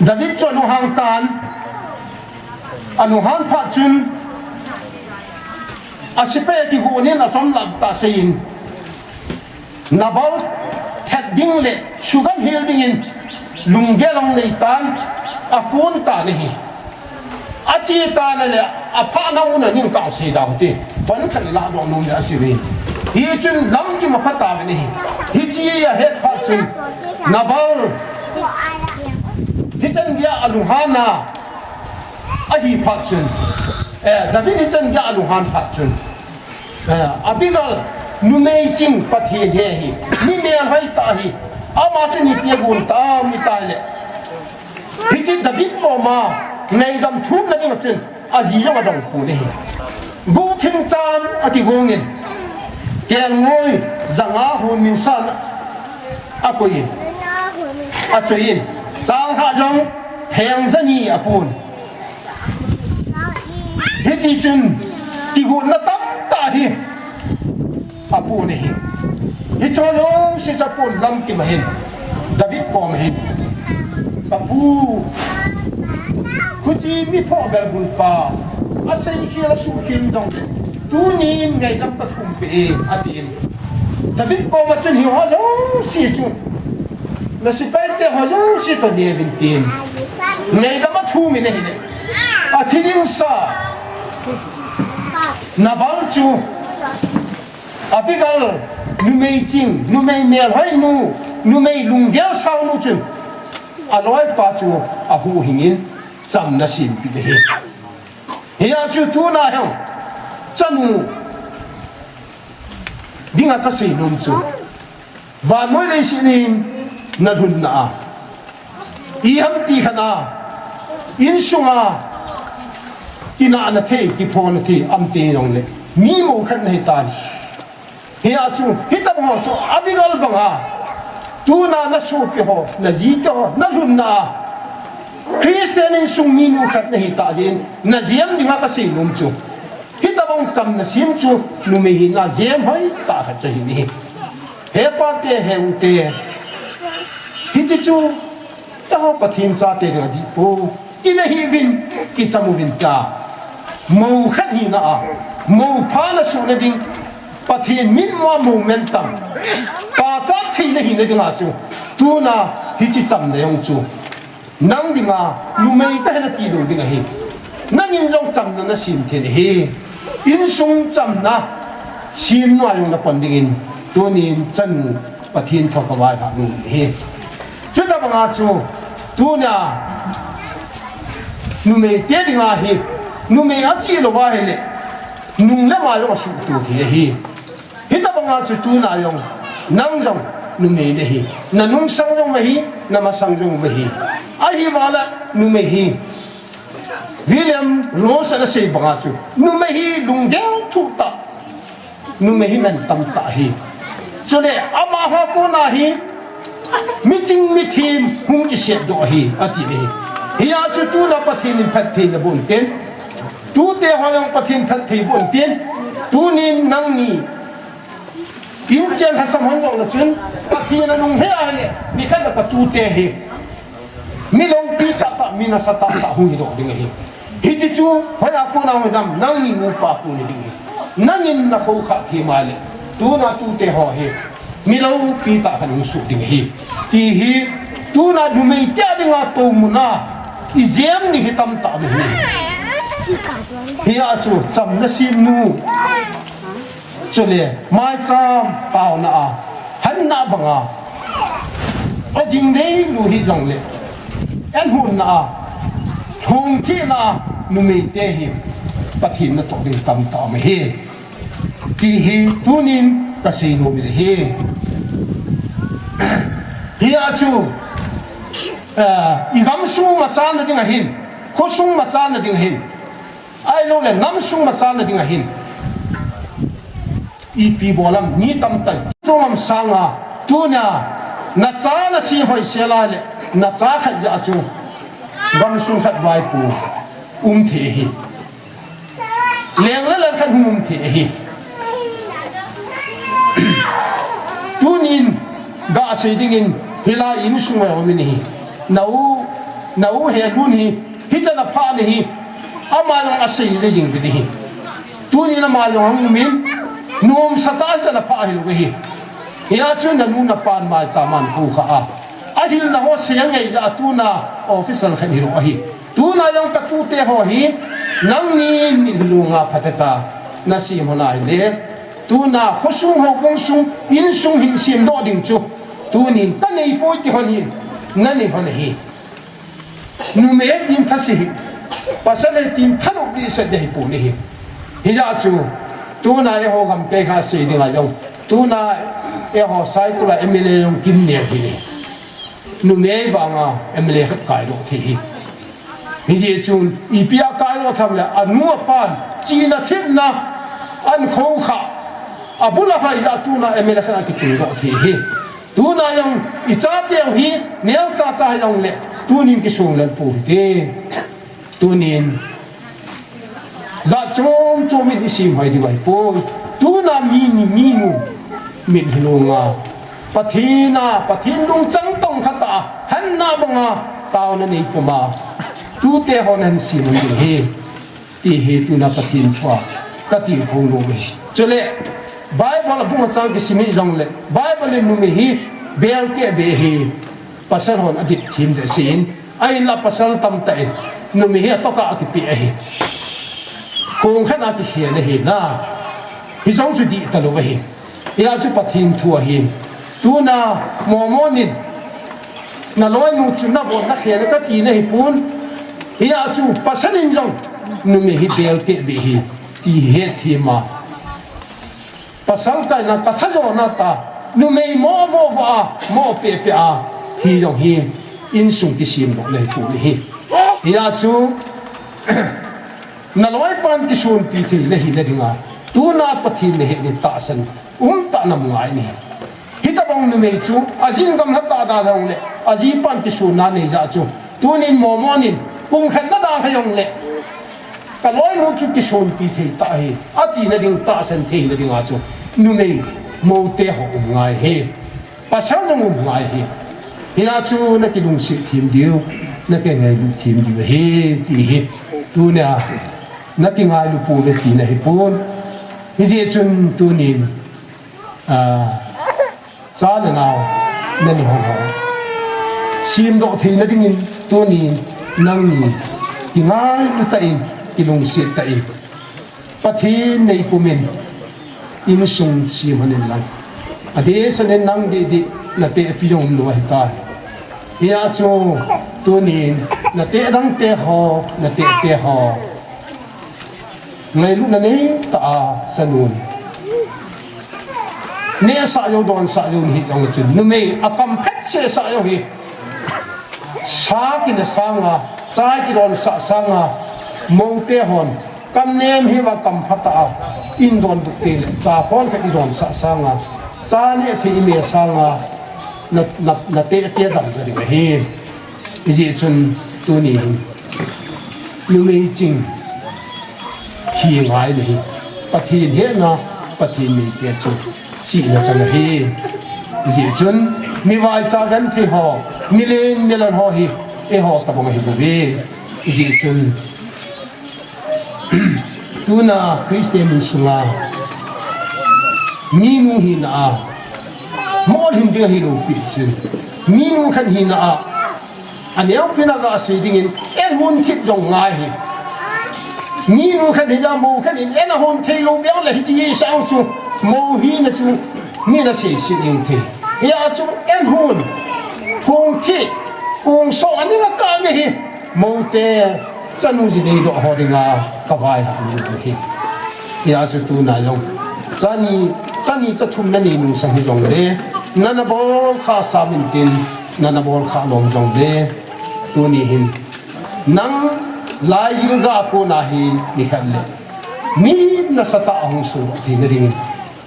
David chu alunghang tan, alunghang phat chun, asepai kigon in achom lam tah seiyin, Nabal that ding le sugam hil dingin lunggel anei tan, apon tan ahi. Ache tan ale, apha nau na ning kasei dau te. Pan khat la dong nung le asei ve. Hichun lamkim apha tauvin ahi. Hiche ahet phat chun, Nabal hichan geiya alunghan a, ahi phat chun, eh, David hichan geiya alunghan phat chun, eh, Abigail numei ching Pathen he ahi, mi melhoi tah ahi, ama chu ipi agon tam itileh, hiche David koma ngaidam thumna ding a chun, aji jong adong pon ahi. Guhthim chan akigong in, kelngoi janga hon min san akoi in, achoi in, changlhah jong pheng jani apon. Hitichun kigotna tamtah hi apon ahi. Hicheho jouse chu apon lamkim ahin, David koma hin, Ka pu, huche mi phoh belbul pa, asei khel asuh khel jongle, tunin ngaidam kathum peh e, atin. David koma chun hiho jouse chu, na sepaite ho jouse toh neuvin tin, ngaidam athum in ahile, athi ding sa Nabal chu, Abigail numei ching, numei melhoi nu, numei lunggel sao nu chun, aloipa chu ahuhhing in chamna asempeh ahi. Hia chu tuna hi chanu dinga kasei nom chu, vannoi leiset in nalhunna a, iham ti khat a, insunga kinahna thei, kiphona thei, umtei jongle, mi mou khat nahi tan. Hia chu, hitobang ho chu, Abigail banga, tuna nasopi ho, najite ho, nalhunna a, Christian insung minu khat nahi tah jeh in, najem dinga kasei nom chu, hitobang chamna sem chu, numei hina jem hoitah khat chu ahi. He pate, he ute, hiche chu, eiho Pathen chate dinga dih poi. Kina hih uvin, kicham uvin tia, mou khat hina a, mou pha nasohna ding, Pathen mitmua mou mantam, pachat theina hina dinga chu, tuna hiche chamna jong chu, nang dinga numei kahi nati lou ding ahi. Nangin jong chamna nasem thei ahi. Insung chamna semna a jong napon dingin, tunin chanu Pathen thu kavailhah nom ahi. Chutobanga chu, tunia, numeite dinga hi, numei ache lou ahile, nung le mai jong asuhto thei ahi. Hitobanga chu tuna jong, nang jong numei nahi, nanungsang jong umahi, namasang jong umahi. Ahivangin numei hi, William Rose in asei banga chu, numei hi lunggel thuh tah, numei hi mantam tah ahi. Chule amaho kona hi, miching mithem hung kisetdoh ahi, ati ahi. Hia chu tuna Pathen in phatthei naboh intin, tute ho jong Pathen phatthei boh intin, tunin nangni inchen lhasam hon jong nachun, Pathen nanung hih ahile, nikhat a katute hi, mi loupi tahtah, mi nasatah tah hung hidoh ding ahi. Hiche chu hoiya kona hung hitam, nangni nupa kona ding ahi. Nangin nakhoukhah them ahile, tuna tute ho hi, mi loupi tah khat hung soh ding ahi, ti hi, tuna numeite dinga toumuna ijem ni hi tamtah ahi. Hia chu chamna semnu, chule maicham taona a, hanna banga, oding neilou hijongle, enhunna a, lhungthina a, numeite hi Pathen natoh ding tamtah ahi, ti hi tunin kasei nom ahi. Hia chu, eh, igamsung machana ding ahin, khosung machana ding ahin, ahiloule namsung machana ding ahin, ipi bol ham, mi tamtah chungam sanga, tunia, nacha nasem hoisel ahile, nacha khat jeh a chu Gamsung khat vaipo um thei ahi. Leng le lal khat hung um thei ahi. Tunin gasei dingin hilai insung a um in ahi. Nau, nau he lun hi, hichan a pha ahi. Ama jong asei jing ding ahi. Tunin ama jong hung um in, nomsa tah a hichan a pha hilou ahi. Hia chu nanu napan maicham a kou kha a, ahilna ho sei angei jeh a tuna official khat hilou ahi. Tuna jong katute ho hi, nangni mitlhi lunga phatecha nasem hon ahile, tuna khosung houbung sung, insung hin semdoh ding chu, tunin kanei poi ti hon hi, nanei hon ahi. Numei tin thase hi, pasal e tin thanop ding sah ding ahipoi ahi. Hijeh chun, tuna eiho gam pei kha sei dinga jong, tuna eiho Saikul a M L A jong kimnel ahi. Numei vanga M L A khat kailou thei ahi. Hijeh chun, ipi a kailou tham le, anu apan, chihna thepna, ahin kou kha, abul a hai jeh a tuna M L A khat akitungdoh thei ahi. Tuna jong, ichateu hi, neocha cha hijongle, tunin kisonglel pou hite. Tunin, jat chom chom in isem hoi diu ahipoi. Tuna mi, mi, minu, mitlhi lunga, Pathen a, Pathen lungchang tong khat a, hanna banga, taona nei puma, tute hon ahin sem ding ahi. Ti hi tuna Pathen thua, katilkhou nom e. Chule, Bible a bung a chang kisim hijongle, Bible in numei hi, bel keh beh ahi, pasal hon adip thim deh sin, ahinla pasal tamtah in, numei hi atoh a akipeh ahi. Kong khat a kikhen ahi na, hijong chu dih talou ahi. Hia chu Pathen thu ahin. Tuna Mormon in, naloinu chu navon nakhen e kati nahipon. Hia chu pasal in jong, numei hi bel keh beh ahi, ti hethem a. Pasal kaina kathajona ta, numei mo vo vo a, mo peh peh a, hijong hi, insung kisemdoh le tu ahi. Hia chu, naloipan kisonpi thei le hina dinga, tuna Pathen nahet ni tahsan, umtah a um ngai ahi. Hitobang numei chu, ajin gamla tah dan hijongle, ajipan kisonna nei jeh chu, tunin Mormon in, pumkhat na dan hijongle, kaloinu chu kisonpi thei tah ahi, ati nading tahsan thei nadinga chu, numei, mote ho um ngai ahi. Pasal jong um ngai ahi. Hia chu nakilungset them diu, nakingailut them diu ahi, ti hi. Tunia, nakingailu pouve ti nahipon. Hijeh chun tunin, ah, cha le nao, nani hon ho, semdoh theina dingin, tunin, nangni, kingailu tah in, kilungset tah in, Pathen neipum in, insung sem hon in lang. Adeh sah in nang didi, natehpi jong umlou ahitai. Hia chu, tunin, nateh dangte ho, natehte ho, ngailutna neitah a sanun, nehsah jou, donsah jou nahi jongle chun, numei akam phet sehsah jou hi, sa kina sanga, chai kidonsah sanga, mote hon, kam nem hiuva kam phatah a, in donbut teng le, cha khon khat idonsah sanga, cha neh thei ine sanga, na, na, natehte damna ding ahi. Hijeh chun tuni hin, numei ching hi ngai nahi, Pathen hetna, Pathen neite chu chihna chang ahi. Hijeh chun, mi vaicha genthei ho, milen milen ho hi, eiho tobang ahibouve. Hijeh chun, tuna Christian insunga, minu hina a, moh lhin ding ahilou pi chu, minu khat hina a, aneopen a gasei dingin, en hon thip jong ngai ahi. Minu khat hija mou khat in, en ahon theilou beh le hiche isah chu, mou hina chu, min asei sih ding thei. Hia chu, en hon, hon thip, kong song aning akah nge hi, moute, chanu ji neidoh ho dinga kavaihah nom ahi. Hia chu tuna jong, chani, chani chathum nanei nungsang hijongle, nana bol khah sam intin, nana bol khah lom jongle, tuni hin, nang laigil ga kona hi nikhat le, mi nasatah a hung sodoh theina dingin,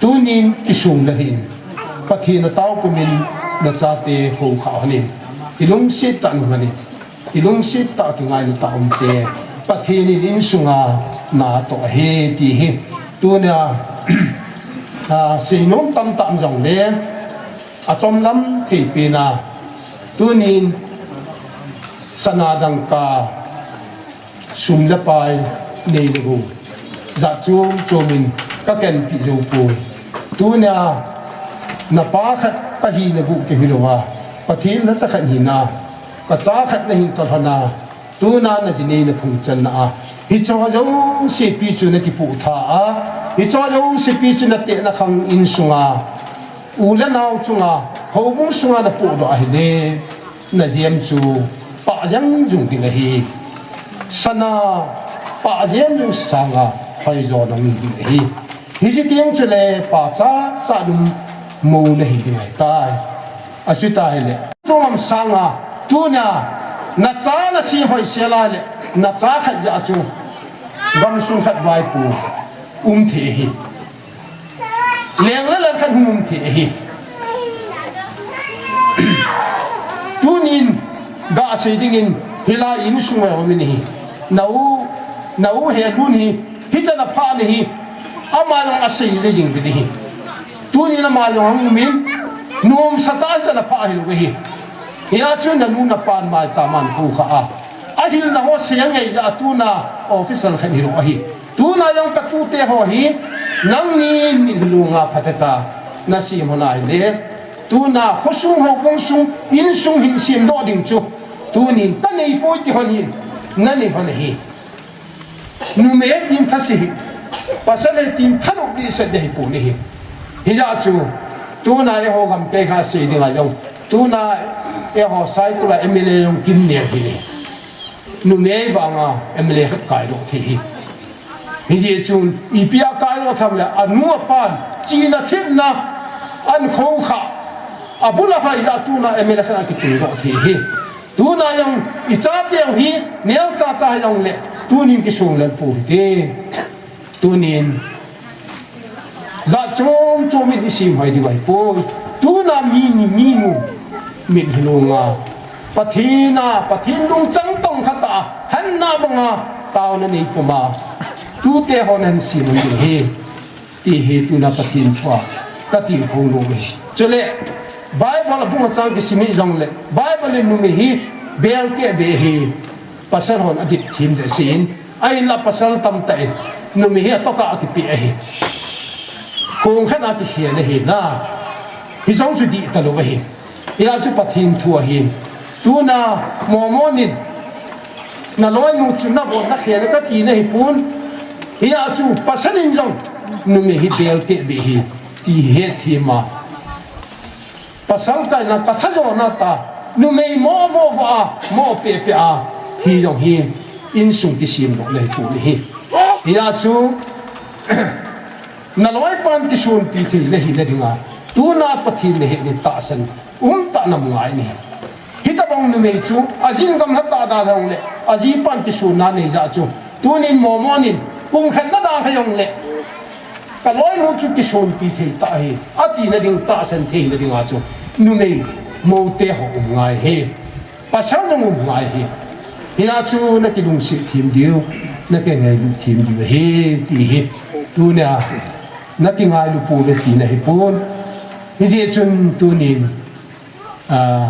tunin kisonglel hih in, Pathen nataopumin, nachate houkhah hon in, kilungset tah in um hon in. Kilungset tah, kingailu tah umte Pathen in insunga natoh ahi ti hi. Tunia, a, seinom tamtah um jongle, achomlam thei pena, tunin sana dangka sum le pai nei le gou jat chom chomin kakenpi jou poi. Tunia napa khat kahi le gou kei hilou a, Pathen lhacha khat hina, kacha khat nahin tolhona, tuna naji nei naphung channa a, hicheho jouse pi chu nakipoh tha a, hicheho jouse pi chu natehna khang insunga, u le nao chunga, houbung sunga napohdoh ahile, najem chu pah jeng jung ding ahi. Sana pah jem jung sanga hoijo nang ding ahi. Hiche teng chule pacha cha dum mou nahi ding ahitai. Achuti ahile, chungam sanga, tunia nacha nasem hoisel a le, nacha khat jeh chu gamsung khat vaipo um thei ahi. Leng le lal khat hung um thei ahi. Tunin gasei dingin hilai insung a um in ahi. Nau, nau Helun hi, hichan aphah nahi, ama jong asei jing ding ahi. Tunin ama jong hung umin, nomsa tah hichan aphah hilou ahi. Hia chu nanu napan maicha man kou kha a, ahilna ho sei angei jeh a tuna official khat hilou ahi. Tuna jong katute ho hi, nangni mitlhi lunga phatecha nasem hon ahile, tuna khosung houbung sung, insung hin semdoh ding chu, tunin kanei poi ti hon hin, nanei hon ahi. Numei tin thase hi, pasal e tin thanop ding set ding ahipoi ahi. Hijeh chun, tuna eiho gam kei kha sei dinga jong, tuna eiho Saikul a M L A jong kimnel hile, numei vanga M L A khat kaidoh thei ahi. Hijeh chun, ipi a kaidoh tham le, anu apan, chihna thepna, an khoukhah, abul a hai jeh a tuna M L A khat akitungdoh thei ahi. Tuna jong ichateu hi, neocha cha hijongle, tunin kisonglel pou hite. Tunin, jat chom chomin isem hoi diu ahipoi. Tuna mi ni, mi nu, mitlhi lunga, Pathen a, Pathen lungchang tongkha tah a, hanna banga, taona neipuma, tute hon ahin sem hon ding ahi. Ti hi tuna Pathen thua katilkhou nom ahi. Chule, Bible a bung a chang kisim hijongle, Bible in numei hi belkeh beh ahi, pasal hon adip them behseh in, ahinla pasal tamtah in numei hi atoh a akipeh ahi. Kong khat a kikhel ahi na. Hijong chu dih talou ahi. Hia chu Pathen thu ahin. Tuna Mormon in, naloinu chu navon nakhel e kati nahipon. Hia chu pasal in jong numei hi belkeh beh ahi, ti hi hethem a, pasal kaina kathajona tah, numei mo vo vo a, mo peh peh a, hijong hi insung kisemdoh nahi pon ahi. Hia chu naloipan kisonpi thei nahina dinga, tuna Pathen nahet in tahsan umtah in um ngai ahi. Hitobang numei chu ajin gamla tah dalha jongle, ajipan kisonna nei jeh chu, tunin Mormon in pumkhat nadalha jongle, kaloinu chu kisonpi thei tah ahi, atina ding, tahsan theina dinga chu numei moute ho um ngai ahi. Pasal jong um ngai ahi. Hia chu nakilungset them diu, nakingailu them diu ahi, ti hi. Tunia nakingailu pouve tina ahipon. Hijeh chun tunin, a,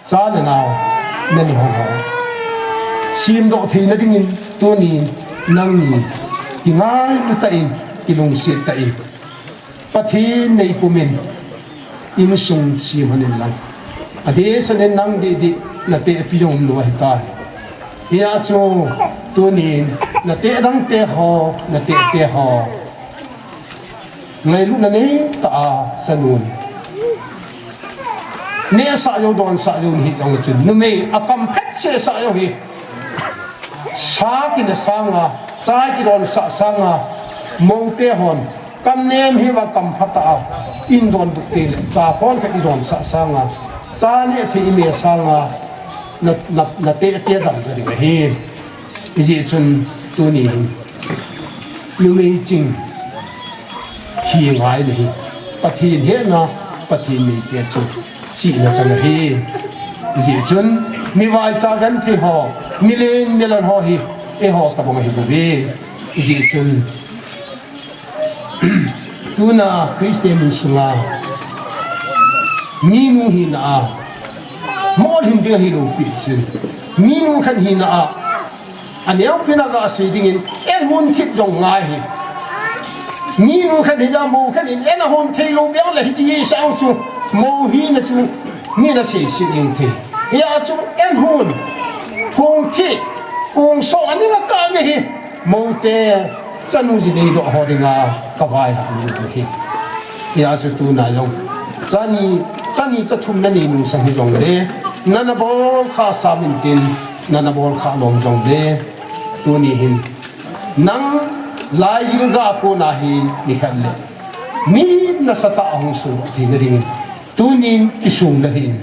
cha le nao, nani hon ho semdoh theina dingin, tunin nangni kingailu tah in, kilungset tah in, Pathen neipumin insung sem hon in lang, adehset in nang didi natehpi jong umlou ahitai. Hia chu tunin nateh dangte ho, natehte ho, ngailutna neitah a sanun nehsah jou, donsah jou nahi jongle chun, numei akam phat sehsah jou hi, sa kina sanga, cha kidonsah sanga, moute hon kam nem hiuva kam phatah a in donbut teng le, cha khonkhat idonsah sanga, cha nehthei ine sanga, na, na, natehte damna ding ahi. Hijeh chun tunin numei ching hi ngai nahi. Pathen hetna, Pathen neite chu chihna chang ahi. Hijeh chun Mi vaicha genthei ho, milen milen ho hi, eiho tabang ahi bouve. Hijeh chun, tuna Christian insunga, minu hina a, molhing ding ahilou pi chun, minu khat hina a, aneopen a gasei dingin, en hon thip jong ngai hi. Minu khat hija mou khat in, en ahon theilou bang le hiche sang chu, mou hina chu, mi nasei sih ding thei. Hia chu en hon, hon thip, kong so ani nga ka nge hi, mou te, chanu ji neidoh ho dinga, kavai ha ni hi. Hia chu tuna jong, chani, chani chathum nanei nung sang hijongle, nana bol kha sa min tin, nana bol kha lom jongle, tuni hin, nang laigil ga kona hi nikhat le, mi nasatah a hung sung thei nadingin, tunin kisung nahin,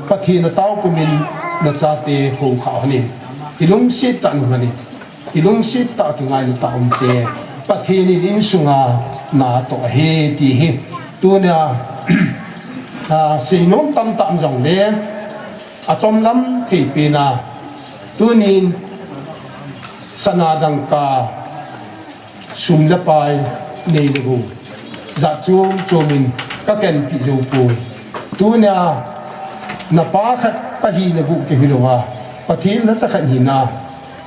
Pathen a taopumin nachate houkhah hon in, kilungset tah a um hon in, kilungset tah a kingailu tah a um te, Pathen in insunga natoh ahi ti hi, tunia, a, seinom tamtah um jongle, achomlam thei pen a, tunin sana dangka, sum le pai, nei le gou, jat chom chom in kakenpi jou poi. Tunia, napa khat kahina bou kihi louva, Pathen lhacha khat hina,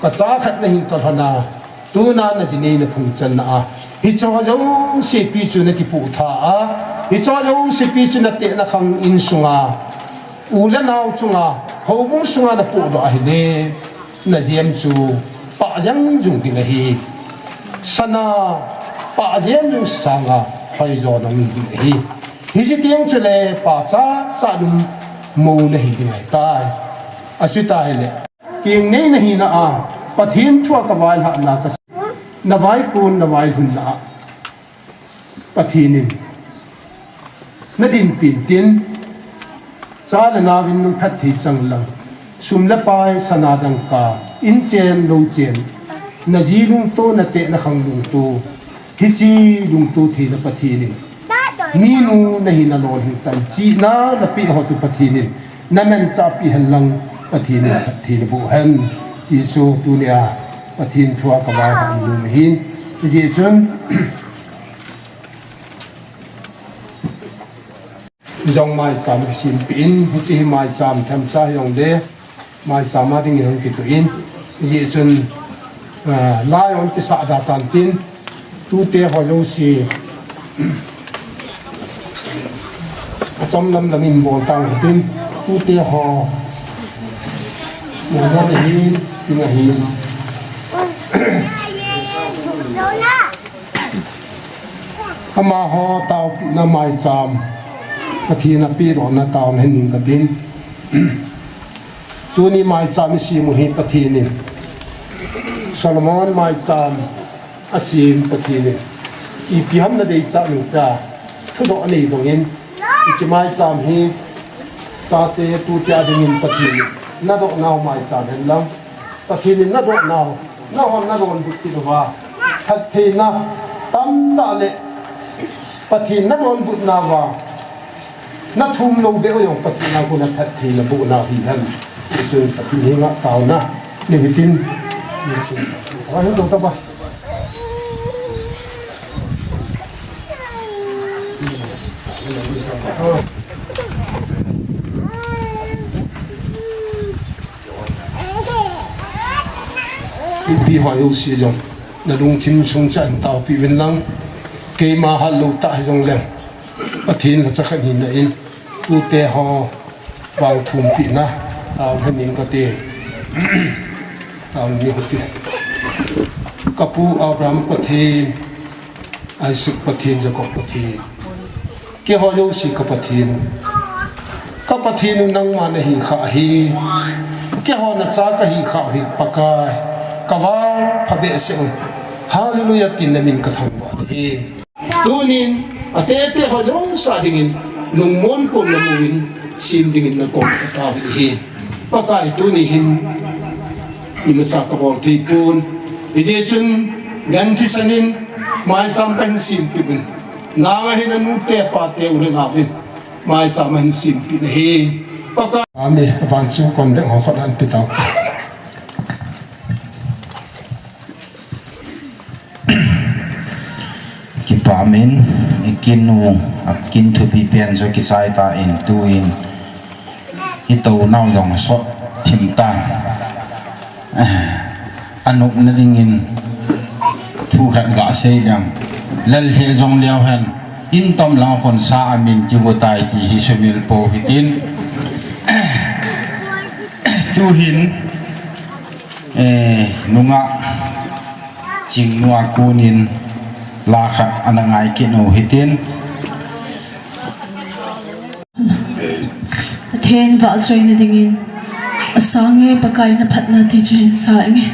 kacha khat nahin tolhona, tuna naji nei naphung channa a, hicheho jouse pi chu nakipoh tha a, hicheho jouse pi chu nateh nakhang insunga, u le nao chunga, houbung sunga napohdoh ahile, najem chu pah jeng jeng ding ahi. Sana pah jem jeng sanga hoijo nang ding ahi. Hiche teng chule pachat chat lum mou nahi ding ahitai. Achuti ahile, kengnei nahina a, Pathen thua kavailhahna ka, navaikon navailhunna a, Pathen in nadinpi intin, cha le naovin nung phatthei chang lang, sum le pai, sana dangka, inchen louchen, naji lungto, nateh nakhang lungto, hiche lungto theina Pathen in, minu nahina lolhing tan chihna napeh ho chu Pathen in namanchah peh hen lang, Pathen in phatthei naboh hen, ti chu tunia Pathen thua kavaihah nom ahin. Hijeh chun, jong maicham kisempeh in, hiche hi maicham themcha hijongle, maicham a dingin hung kituh in, hijeh chun, a, lai hung kisah da tan tin, tuteho jouse, achomlam lamin bol tang tin, tuteho, mo mo ahin, tin ahin. Amaho taopehna maicham, Pathen a pehdohna taona hin ning katin. Tuni maicham isem u hi Pathen in Solomon maicham asem Pathen in ipi ham nadeichat u tia thudoh anei bangin, hiche maicham hi chate tute a dingin Pathen in nadoh nau maicham hen lang, Pathen in nadoh nau, nahon nadonbut kit uva, phattheina tamtah le Pathen nadonbutnauva, nathum lou beh u jong Pathen a kona phatthei naboh nau hihen. Hichun Pathen henga taona nei hitin. Ahin to taba. Ipi ho jouse jong nalungthim sung chan taopeh uvin lang, keima hat lou tah hijongleng, Pathen lhacha khat hina in, tuteho vang thumpehna taona hin ning kate. Taona nei u hite. Kapu Abraham Pathen, Isaac Pathen, Jacob Pathen, keiho jouse ka Pathen u, ka Pathen u nangma nahi khah ahi. Keiho nacha kahi khah u hi Pakai, kavang phabehseh un. Hallelujah tin namin kathangvah ahi. Tunin, ateteho jouse a dingin, lungmon pon namu in, sem dingin nakoma katao ahi. Pakai tuni hin, imacha kabol thei pon. Hijeh chun, ganthisan in, maicham kahin sempeh un. Nang ahin anute apate u le naovin, maicham ahin sempeh nahi. Ami, aban chu kon deng ho khut an pitao. Kipamin, i kin u, a kin thupi pen chu kisai tan tuin, i tou nau jong sot thim tan. A nopna dingin thu khat ga sei leng. Lal he jong leo hen, in tom lang khonsa amin kigo tai ti hi sumil po hitin. Tuhin, eh, nunga Chingnua kunin la khat ana ngai kit u hitin. Pathen vahchoina dingin, a sange Pakai na phatna ti chu hin sa inge.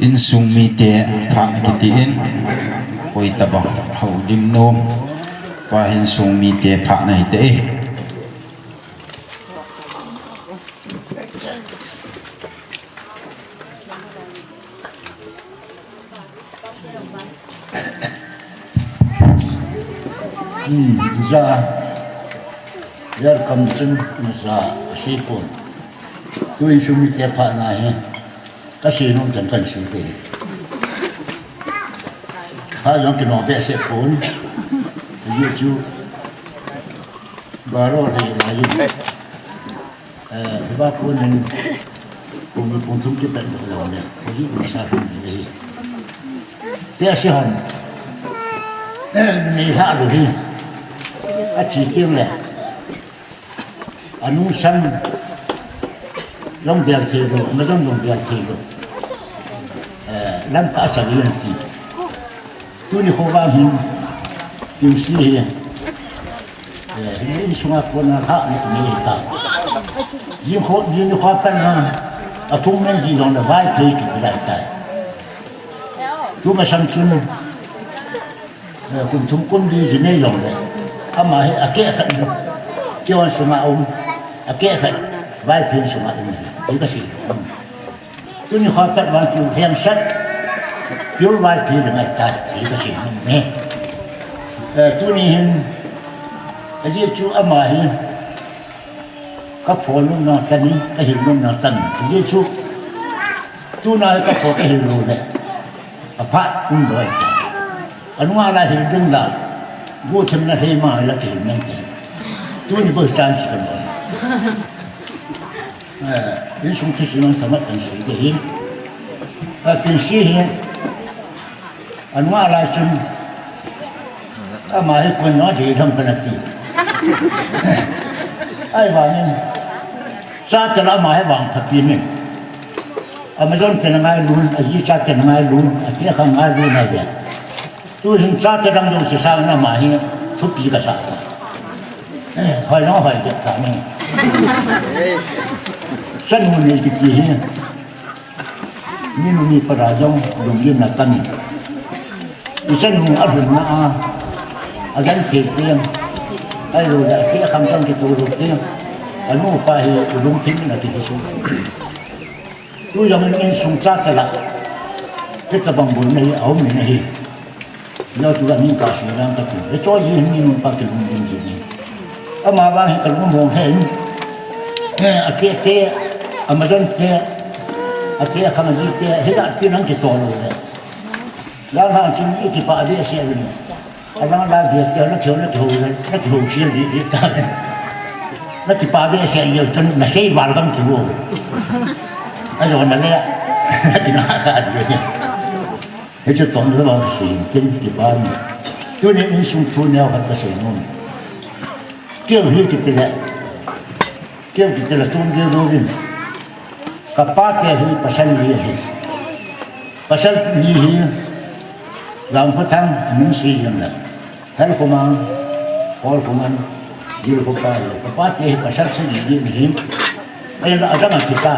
Insung mite phat na kiti in, koi tabang houlim nom, tua insung mite phat na hite e. Hmm, ja. Welcome chun, ja, sipon. Tu insung mite phat na hi. Ka sei nom chan kan sei te. Ha jong kino behseh pon. Ye chu. Baro le la ye. Eh, hiva pon in. Pung ni pung thum kipet lou lou le, ko hi ko sa pung ni hi. Te si hon. Nei ha lo hi. A chi tiang le. Anu sang long bial thei lo, ma long long bial thei lo. Eh, lam ka sa li ti. Tuni kho vang hin, Kimsi hi, eh, insunga kona kha ni kuni ta. Yin kho, yin kho pan na, a thum men ji long na vai thei kiti lai ta. Tu ma sang chun, eh, kum thum kum li ji nei long le. Ama hi a ke khat, ke wan sunga um, a ke khat, vai thei sunga um, ti ka si. Tuni kho pat vang chu hiam sat. Pure vai thei le ngai ta, hi ka sim ne. Eh, tuni hin, a ji chu ama hi, ka pho lum na ta ni, ka hil lum na ta ni. A ji chu, tuna ka pho ka hil lo le. A phat um doi. A nunga la hil ding la, gu them na thei ma la ki hil nang te. Tuni bo chance ka lo. Eh, insung thusim thamat kan sei te hi. A Kimsi hi, a nunga lai chun, ama hi kun no de dam kana ti. Ai vangin, cha te la ama hi vang pha pi ni. Ama jong te na ngai lun, a ji cha te na ngai lun, a te kha ngai lun na ve. Tu hin cha te dang jong si sang na ama hi, thupi ka sa. Eh, hoi no hoi de ta ni. Chanu ni kiti hi. Minu mi para jong lunggim na ta ni. I chanu a lhun na a, a gan thei tiang. Ai lo le, a thei a kham chang ki tu lo tiang. A nu pa hi lungthim na ki hi su. Tu jong in insung cha te la. Ki ta bang bul na hi, a um na hi. Yo tu la min ka si lang ka tu. E cho ji hin min pa ki lung din ji ni. Ama vang hi ka lung mong hen. Eh, a te te, a ma don te, a te a khang a ji te, he la ti nang ki to lo le. Yang ha chun i ki pa de se ni. A lang la de te na theu na theu le, na theu si di di ta le. Na ki pa de se yo chun na sei val gam ki wo. A jo na le, na ki na ka de. Hichu tong le ba si tin ki ba ni. Tuni insung thu neo khat ka sei nom. Keu hi kiti le. Keu kiti le tun keu do vin. Ka pa te hi pasal li hi. Pasal li hi. Lam ko thang min si yam le. Hel ko mang. Kol ko man. Dil ko pa le. Ka pa te hi pasal si li hi. Ai la adang a kita.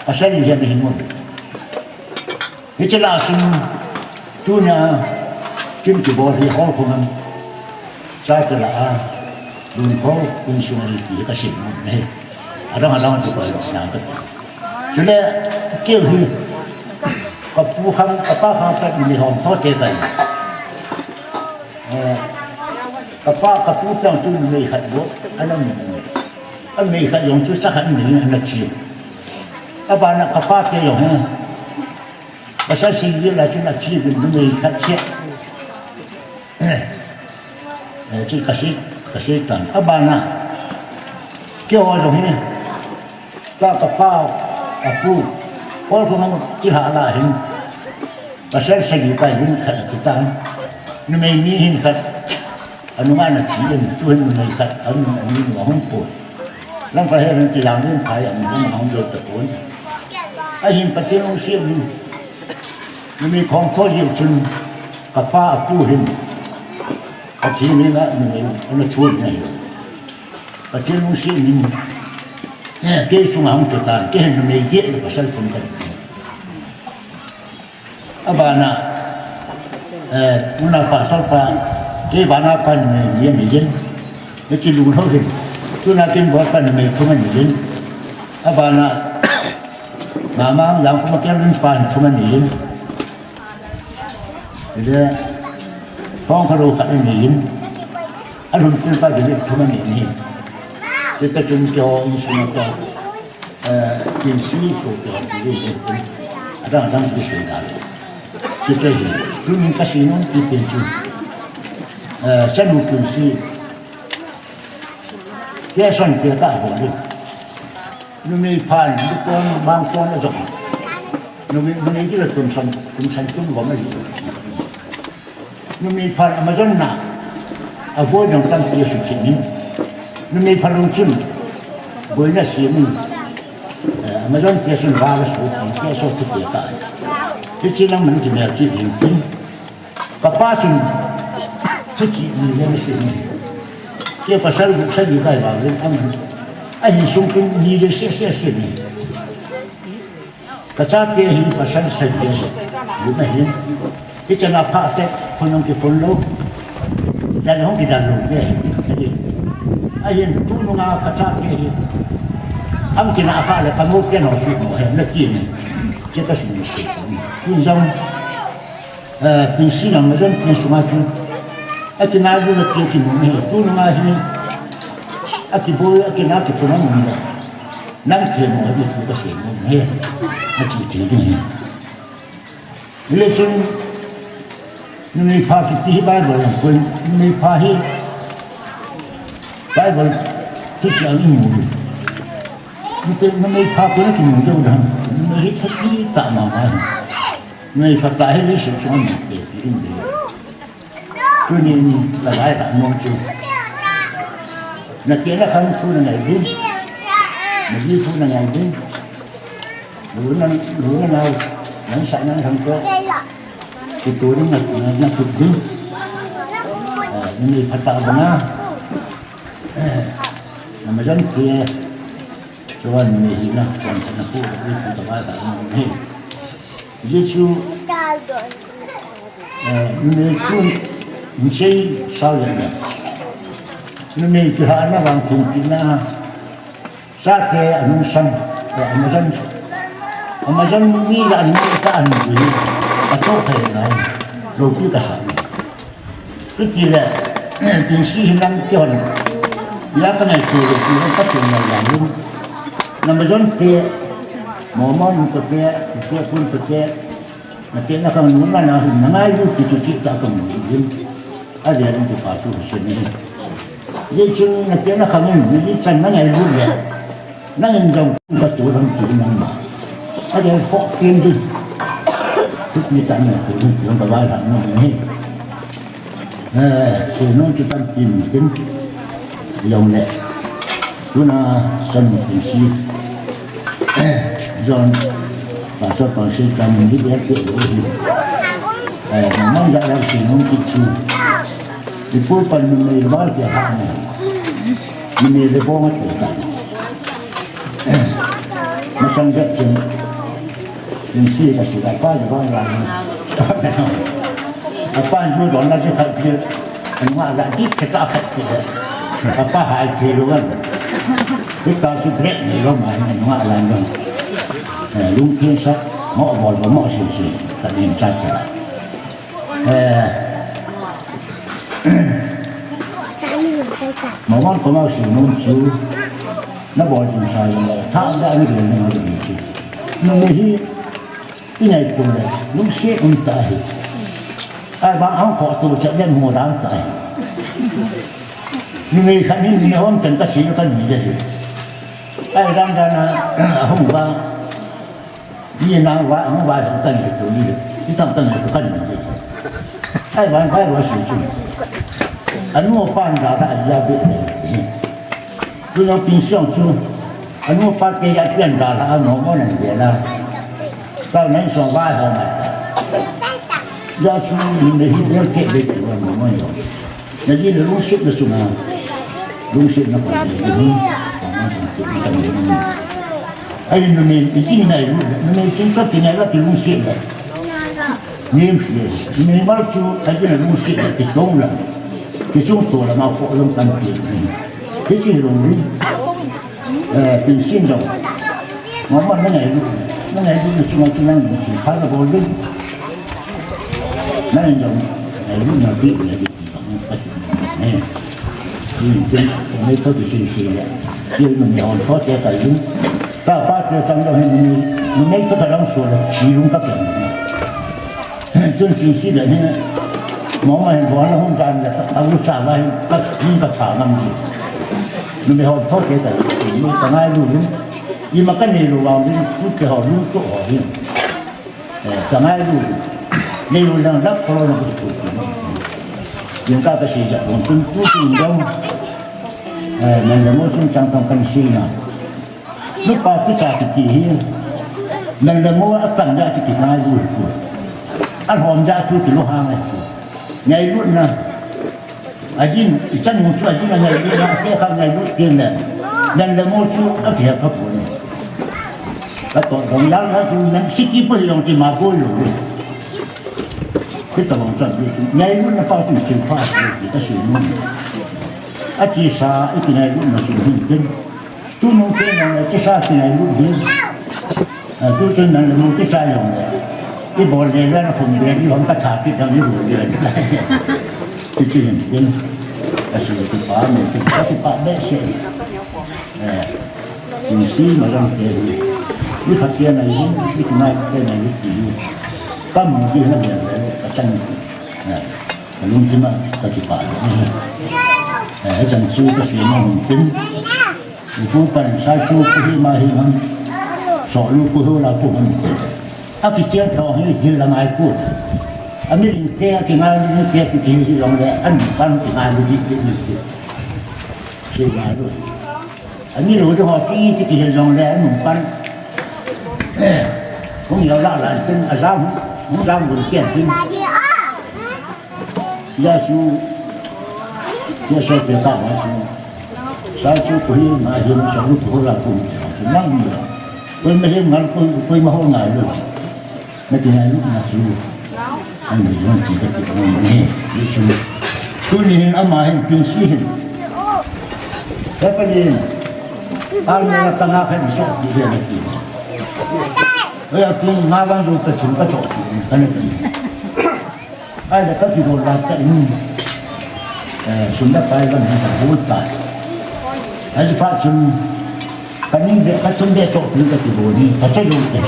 Pasal li hi ni mo. Hiche la sung tuna kin ki bol hi hol ko ngam. Cha te la a, dun ko, kun sung a ti ka sim ne. Adang adang tu ko sang ka. Chule, keu hi, ka pu khang, ka pa khang ka ni hom tho te ka. Eh, ka pa, ka pu tang tu ni khat bo, anam ni. An ni khat yong tu sa khat ni, an na chi. Abana ka pa te yong he. Pasal sing yin la chun a thi bin numei khat che. Eh, chu ka sei, ka sei tan. Abana. Keiho jong hi. Cha ka pa, ka pu. Kol ko mang kila la hin. Pasal sagi pa yin khat a thi tan. Numei ni hin khat. Anunga na thi in, tu hin numei khat. Anung, anung, ahung pon. Lang ka he rin ti lang din phai, anung, ahung jot ta pon. Ahin Pathen lungset in, numei khom tho jeng chun, ka pa a pu hin, Pathen in a numei, ana chun na hi. Pathen lungset in, eh, kei chunga hung chu tan, kei hin numei get le pasal chun kan. Abana, eh, tuna pa, sol pa, kei bana pa numei ni, ni jin. Ni chi lu ho hin. Tuna kin bol pa numei thum ni jin. Abana, mama, yang kuma ken lun pa thum ni jin. Ide, phong ka ro ka ni jin. Alun pin pa ni thum ni ni. Kita chun kyo in suna ka. Eh, Kimsi ko ke ha ti le, adang adang ti sei da le. Kiti hi, tu min ka sei nom ti pen chu. Eh, chanu Kimsi. Te son te ka ho le. Numei phan, luton, bangton ajong. Numei, numei kila tumsan, tumsan tum gom ahi. Numei phan amajonna, aboi dong tampi asuthei in. Numei phan lungchim, boina simin. Eh, amajonte chun val asopi, ti aso thei ta. Hiche nangman kimelchih ding tin. Kapa chun thuchih ni le ni seh ni. Kei pasal guk sagi kai vang le aman. Ahinsung chun ni le seh seh seh ni. Kachate hi pasal sagi ahi. Guk ahin. Hichena pha te phun hung kiphun lou. Dan hung kidan lou te ahi. Ahin tununga kachate hi. Am kina pha le kamo te no su mo he na ti ni. Kei kasim ni. Tun jong Eh, Pinsin amajon tin sunga chu. Akinai bu le ti kimu hi. Tununga hi. Akiboi, akina kiphun amu le. Nang thei mo hi ti kasei nom e. Achi thei ding hi. Hile chun, numei pha kiti hi Bible lang koi, numei pha hi Bible thuchih a imu hi. Numei pha koi na kimu deu dan. Numei hi thupi tah mama hi. Numei phatah hi leiset chunga mite ti in ding. Tunin la lai la nom chu. Na chena khang thu na ngai ding. Na ji thu na ngai ding. Lu na, lu na nau. Nang sa nang khang ko. Kitu ding na, na, na tu ding. Ah, numei phatah banga. Eh, na majon ti. Chuan numei hina, chuan na pu, na pu ka ba ta na hi. Jesu, eh, numei tun, in sei sao le ne. Numei kihana vang thingpina, chate anungsang, eh, amajon, amajon mi la anung ta anung hi, ato phai ngai, loupi kasa. Chuti le, Pinsin hi nang kihon. Ya ka ngaito le, ti ka tung na lang lu. Na majon te, Mormon te, te pun te, na te na khang nu na na hin na ngailu ti ti ti ta ka mu hin. A le lu ti pa su se ni. Ye chun na te na khang nu ni chan na ngailu le. Nangin jong ka tu lang tu nang ma. A jong pho tin di. Tu ni tan na tu ni tu ka ba la mo ni. Eh, se no tu tan tin tin. Jong le. Tu na san tin si. Eh, John. Pastor Tonsing kan ni dia ke lo hi. Eh, nang ja la si no ki chu. Ipu pan numei le ba ke ha ni. Numei le bong ati ta. Masang jat chun. Pinsin ka si ka pa le bong la. Apa ju don la je khat je. Anunga la dik se ka khat je. Apa hai se lo kan. Kita su break ni lo ma anunga la lo. Eh, lungthim sa mo bol mo sin sin. Ka nin chat ka. Eh. Mawang ko mau si nun chu. Na bol jing sa jing le. Tha da ni le ni ma ni chu. Numei hi. I ngai tu le. Lungset um ta hi. Ai ba ang ko tu chat le mu dang ta hi. Numei khat ni ni hom kan ka si kan ni le. Ai dang dang na hung ba. Ni nang va, nang va jong kan ni tu ni. Ni tam kan ni tu kan ni. Ai van vai va si chu. Anu pan da da ya be. Tu no Pinsin chu. Anu pa te ya pian da da no mo nan be la. Tao nan so va ho ma. Ya chu ni hi be ke be tu no mo yo. Na ji le lungset na chunga. Lungset na pa ni. Ai, numei, i chin nai lu, numei chin ka chin nai la ki lungset le. Numei, numei mal chu, ai, ki lungset le, ki tong la. Ki chung to la ma fo long kan ti. Ki chi long ni. Eh, Pinsin dong. Mama na ngai lu, na ngai lu na chung ki nang lu chi, pha la bol ding. Na ngai dong, ngai lu na bi, ngai bi. Numei tho ti si si le. Ti numei hon tho te ta yin. Ta pa te sang lo hin numei, numei tho ka dang so le, chi lung ka pen. Chun chi si le hin. Mo ma hin bo la hon jan le, ta lu cha la hin, ka, hin ka cha nam ji. Numei hon tho te ta yin, numei ta ngai lu yin. Ima kanei lou vang ding, tute ho, lungtoh ho hi. Eh, kangailu. Neilu lang lap kho na ku tu. Jingkah kasei jat bang chun tutu jong. Eh, nang le mo chun chang chang kaseina. Nupa tucha kiti hi. Nang le mo atam jat kiti ngailu. Alhom jat chu kilunghang e. Ngailutna. Ajin, ichan mu chu ajin angailut na, ate kha ngailut teng le. Nang le mo chu akihe kha pon. Kato dong jal na chu nang siki pu jong kima bol lou. Hitabang chan chu ngailutna pa chu thil pha chu kasei nom. Achesa, ikingailutna chu hin tin. Tunung te jong le kisa kingailut ding. A, tu chun nang le mo kisa jong le. Ibol le le na khum le ni hom ka tha pi dang ibol le. Ti ti hin tin. Asei ti pa me ti pa ti pa behseh. Eh. Tin si ma jong te hi. Ni pha te na yin, ni kunai te na yin ti. Kam mo di na le le ka chan. Eh. Kalungthim a kakipah le. Eh, hichan chu kasei nom tin. Ipu pan sa chu kuhi ma hi ham. Sohlu kuhi la pu ham ti. Akichel tho hi hil la ngai pu. Ami ring te akingai lu te kiti hi jong le an pan kingai lu di di di. Sei ngai lu. Ami lu di ho ti ti kihil jong le an pan. Eh, hung yau la la tin a jam, hung jam gun kian tin. Jesu, Jesu te ka wa chu. Sa chu kuhi ma hi ma sa lu kuhi la ku. Nang ni. Kuhi ma hi ngal kuhi, kuhi ma ho ngai lu. Na kingailu na chu. Ani yon ti kati ni ni. Ni chu. Tuni hin ama hin pin si hin. Happening. Almirah tanga khan so ti ve na ti. Oi, a pin ma bang lu ta chin ka to ti. Ka na ti. Ai, la ka kidol la ta in. Eh, sum la pai la min ka bol ta. Ai, pha chun, ka ning de, ka chun de chok pin ka kidol ni, ka chok lu te.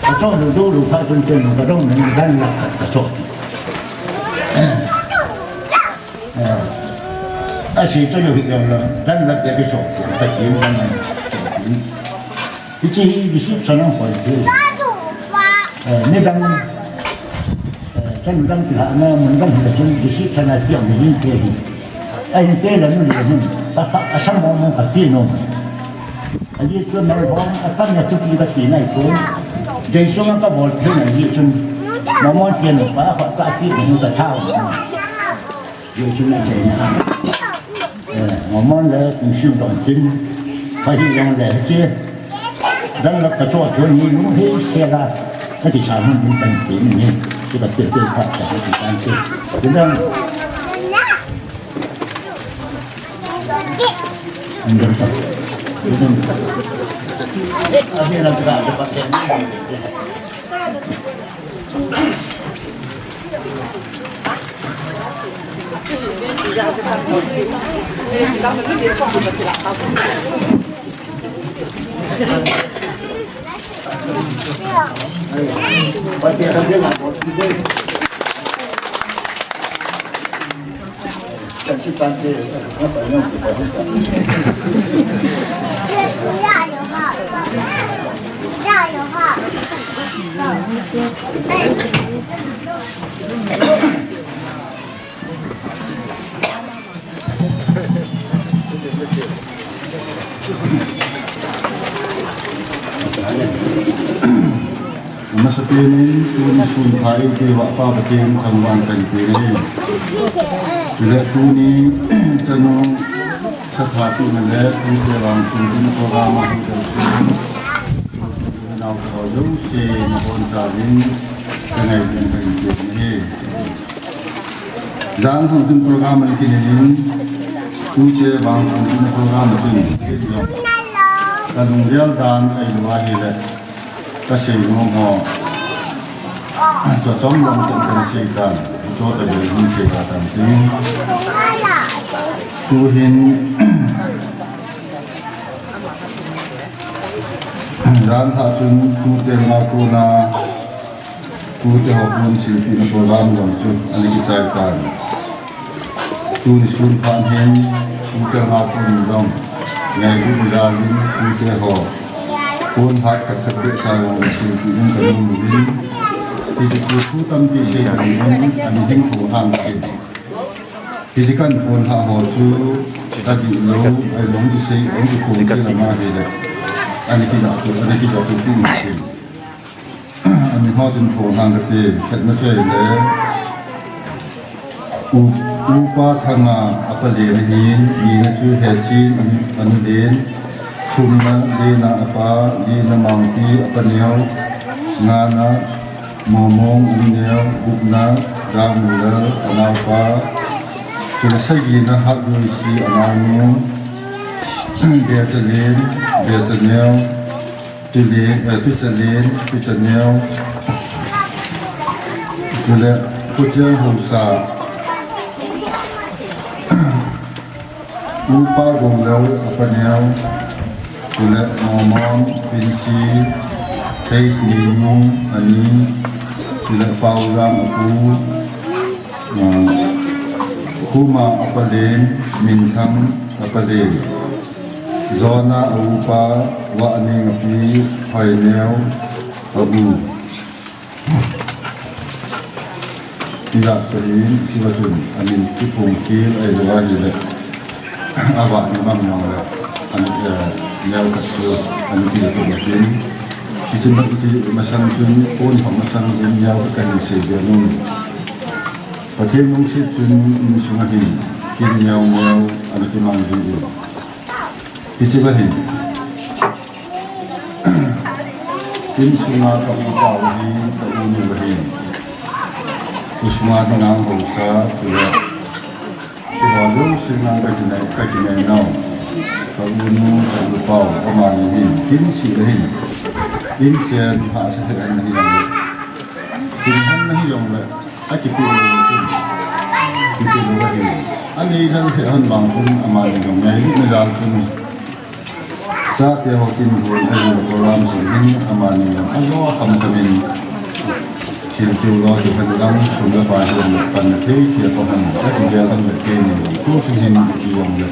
Ka chok lu do lu pha chun te lu ka dong ni dan la ka chok. Eh. Eh. A si chok lu hi la, dan la de ka chok, ka kin dan la. Hiche hi reception a hung koi thei. Eh, midang, eh, chan dang kila na, mun dang hila chun reception a piang ni te hi. Ahin te la nu le hin, ka, ka, asam mo mo ka ti nom. Ahi chun nang hom, asam na chu pi ka ti nai ko. Dei sung ka bol thei nai hi chun. Mo mo te no pa, pa, pa ti ni ka thau. Yo chu na chai na. Eh, Mormon le kum siu dong chin. Ka hi jong le chi. Dan la ka cho cho ni lu he se la. Ka ti sa mun ding kan ti ni. Chu ka ti ti ka cha ka ti kan ti. Ti dan. An dan ta. Ti dan. A he la ka ka pa. Amasapen in tuni sun pha eipeh uva Pa Pathen thangvahna kahin pe ahi. Chule tuni chanu sathatuna le tute vang tuni program a hung ding nau tho jouse nabonchauvin kangaidam kahin pe ahi. Jan thong chun program ana kinei in, tute vang thong chun program a chun, ka lunggel dan ahilou ahile, ka seinom ho, chomlam tah in kana sei tan, chomlam tah in sei tan tin. Tuhin, jan thah chun tute ngah kona, tute ho pon silpehna program jong chu ana kichai tan. Tuni sun phat hin tute ngah kon jong Ngailut jal in tute ho pon hat khat khat beh sa jong seipi in kanom uvin. Hiche thu tampi sei ding in, ani ding thong hang in. Hiche kan pon hat ho chu adih lou, ahilou kisei, ahung kiphong thei lama hile, ani kija thu, ani kija thu tin hin. Ani ho chun phong hang kate, khatna chu ahile, U, Upa Thanga apalen ahin, nina chu Hechin, anu, anu len, thumna Lena apa, lina Mangpi apaneo, ngana Momong anuneo, gupna Damulal anaopa, chule sagina Hatjoisi anaonu, Bechalen, Bechaneo, Tule, eh, Tuchalen, Tuchaneo, chule Kuchiang Hausa, Upa Gonglal apaneo, chule Momon, Pinsi, Heis Ninu, ani, chule Paulam apu, ah, Huma apalen, Minthang apalen, Jona aupa, Vahning api, Hoineo abu. Ijat chu hin, hichea chun amin kiphong khel ahilou ahile, avah ni mang mang le, ani, eh, neo khat chu ani kija thu ahin. Hiche ma, hiche masang chun, pon hat masang chun neo khat kahin sei ding ahi. Pathen lungset chun insunga hin kin neo neo ana kimang ding ahi. Hiche ahin, insunga ka upa ahin, ka unu ahin, insunga ka nang hausa, chule, chule lungsetna ka kinei, ka kinei nau, ka unu, ka upa, amani hin, kin sei ahin, in chen hahsa thei ana hijongle, kin han ana hijongle, akipeh lou chun, kipeh lou ahi. Ani jal he hon bang chun amani jong ngailutna jal chun, chate ho kin hon ahi program sung hin amani jong ajo kham khamin thil tiu lo tiu hen lang, sum le pai hin panna thei thei ko han, akigel hon le thei ni, tu chun hin iti jong le.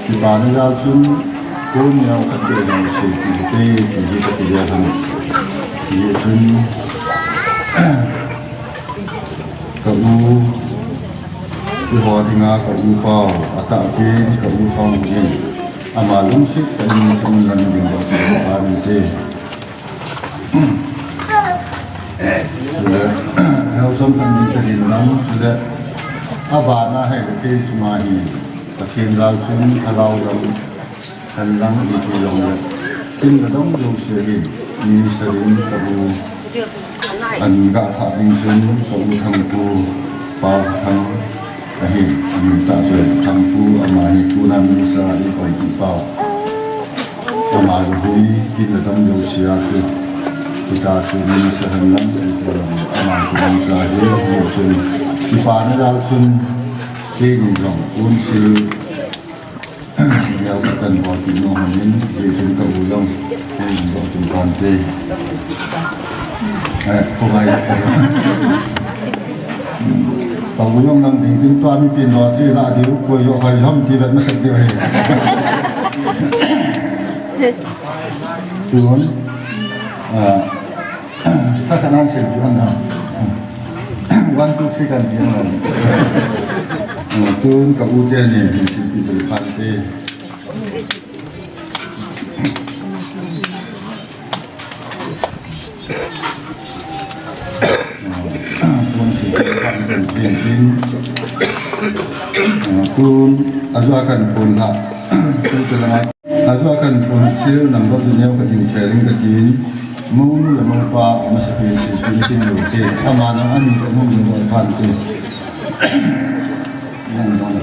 Kipana jal chun, kon neo khat beh jong seipi hite, ti hi kati le hon. Hijeh chun, ka u, eiho dinga ka u pau, atahbeh in ka u Thangvah in, ama lungset tah in chun lam ding lou ti ka ninte. Chule, heo som kan ni ka din lam, chule, abana hi ka kei chunga hi, Pathen jal chun, Lhagao jal, kan lang iti jongle, kin nadong jouse hin, mi sa din ka u, an ga thah ding chun, ka u Thangpu, Pa Thang, Ahi, amin tah chu Thangpu ama hi tuna min sa i koi i pau. Ama hi kin nadong jouse a chu. Kita chu min sa han lang i pau. Ama chu min sa hi, hi chu. Kipana jal chun, keini jong, kun si. Neo khat kan bol kit nom in, hijeh chun ka u jong, hei bol kit tante. Eh, ko ngai. Ka u jong nang ding tin tua mi pin lo chi la diu, koi jo koi jom ti vet masat diu hi. Tun, ah, Kha kha nan seipi hon na. One, two, three kan ti hon. Tun ka u teni hin seipi seipi phan te. Tun seipi phan te tin tin. Tun ajua kan pon la. Tun te la. Ajua kan pon serial number chu neo khat in sharing ka tin, mounu le moupa masapen seipi tin lo te, ama nang ani ka mounu le moupa te. Nang nang.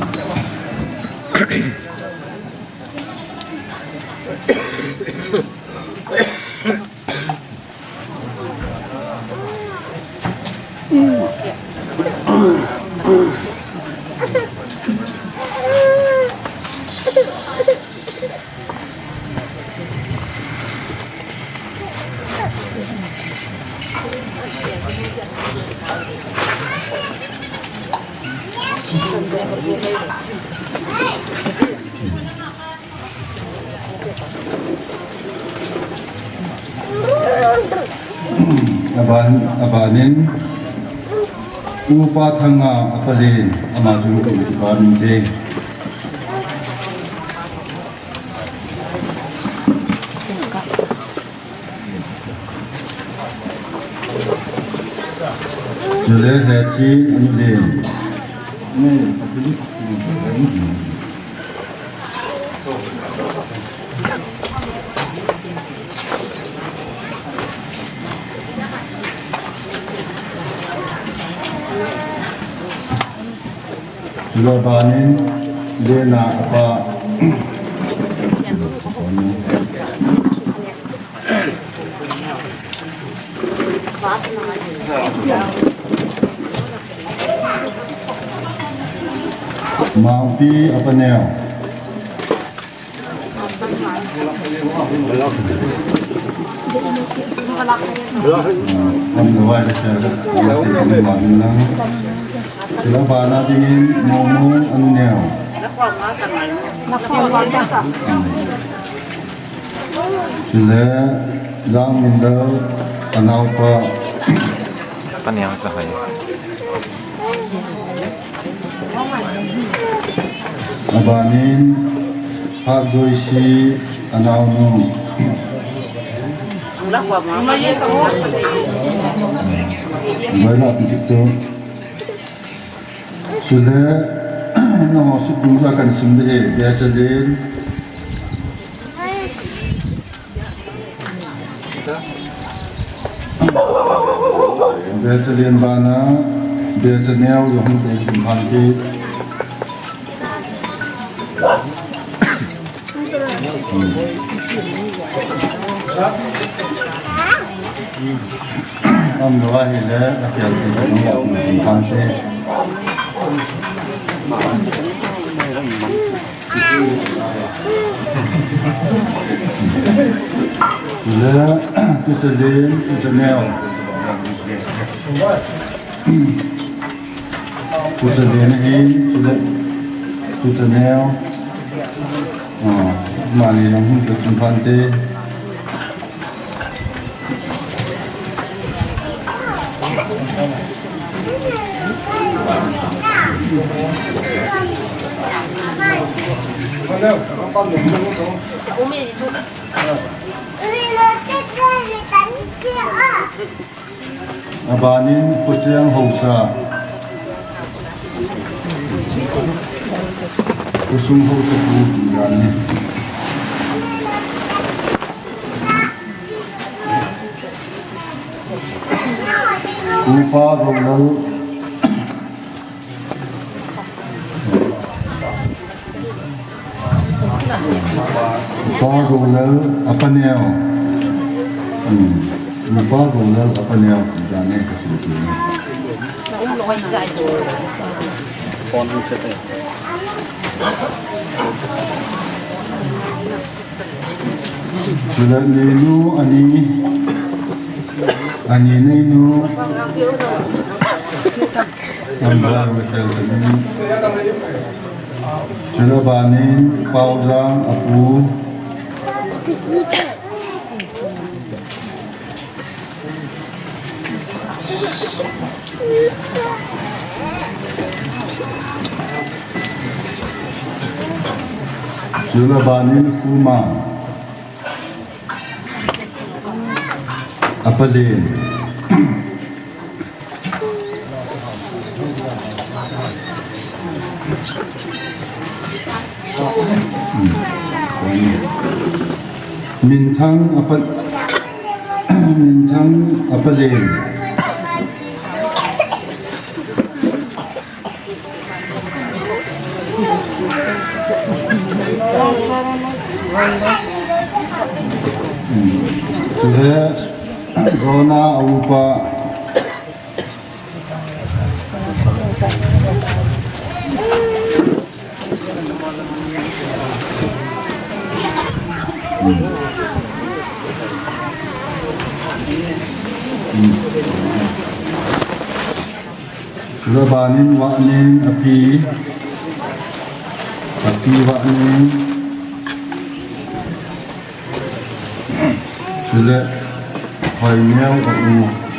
Aban, abanin, Upa Thanga, apa Len, ama chu kipa min te. Chule Hechin, anu Len. Chule abanin Len a apa. Mangpi, apa Neo. Am lawai le sa, am lawai le sa. Chule abana dingin Momo, anu Neo. Chule Langminlal, anaopa. Apa Neo sa hai. Abanin Hatjoisi, anaonu. Baila pitik tu. Chule, nangho sut dungjuiya kahin sim ding ahi, Bia Chalin. Bia Chalin bana, Bia Chaneo, jong hung tei sim phan ti. Am lawai le, a kial ti, sim phan ti. Le, tu Chalin, tu Chaneo. Tu Chalin ahin, tu le, tu Chaneo. Ah, amani jong hung tei sim phan te. Abanin Khocheng Haosa. Khosung Haosapu, abanin Upa Rolal. Upa Rolal, apa Neo. Hmm. Upa Rolal, apa Neo. Jane ka sila kini. Chule neinu ani, ani neinu. Am lawai le sa. Chule abanin Paojang apu. Chule abanin Khuma. Apa Len. Minthang, apa, Minthang, apa Len. Chule Rona a upa. Chule abanin Vahning api, api Vahning. Chule Hoineo a u.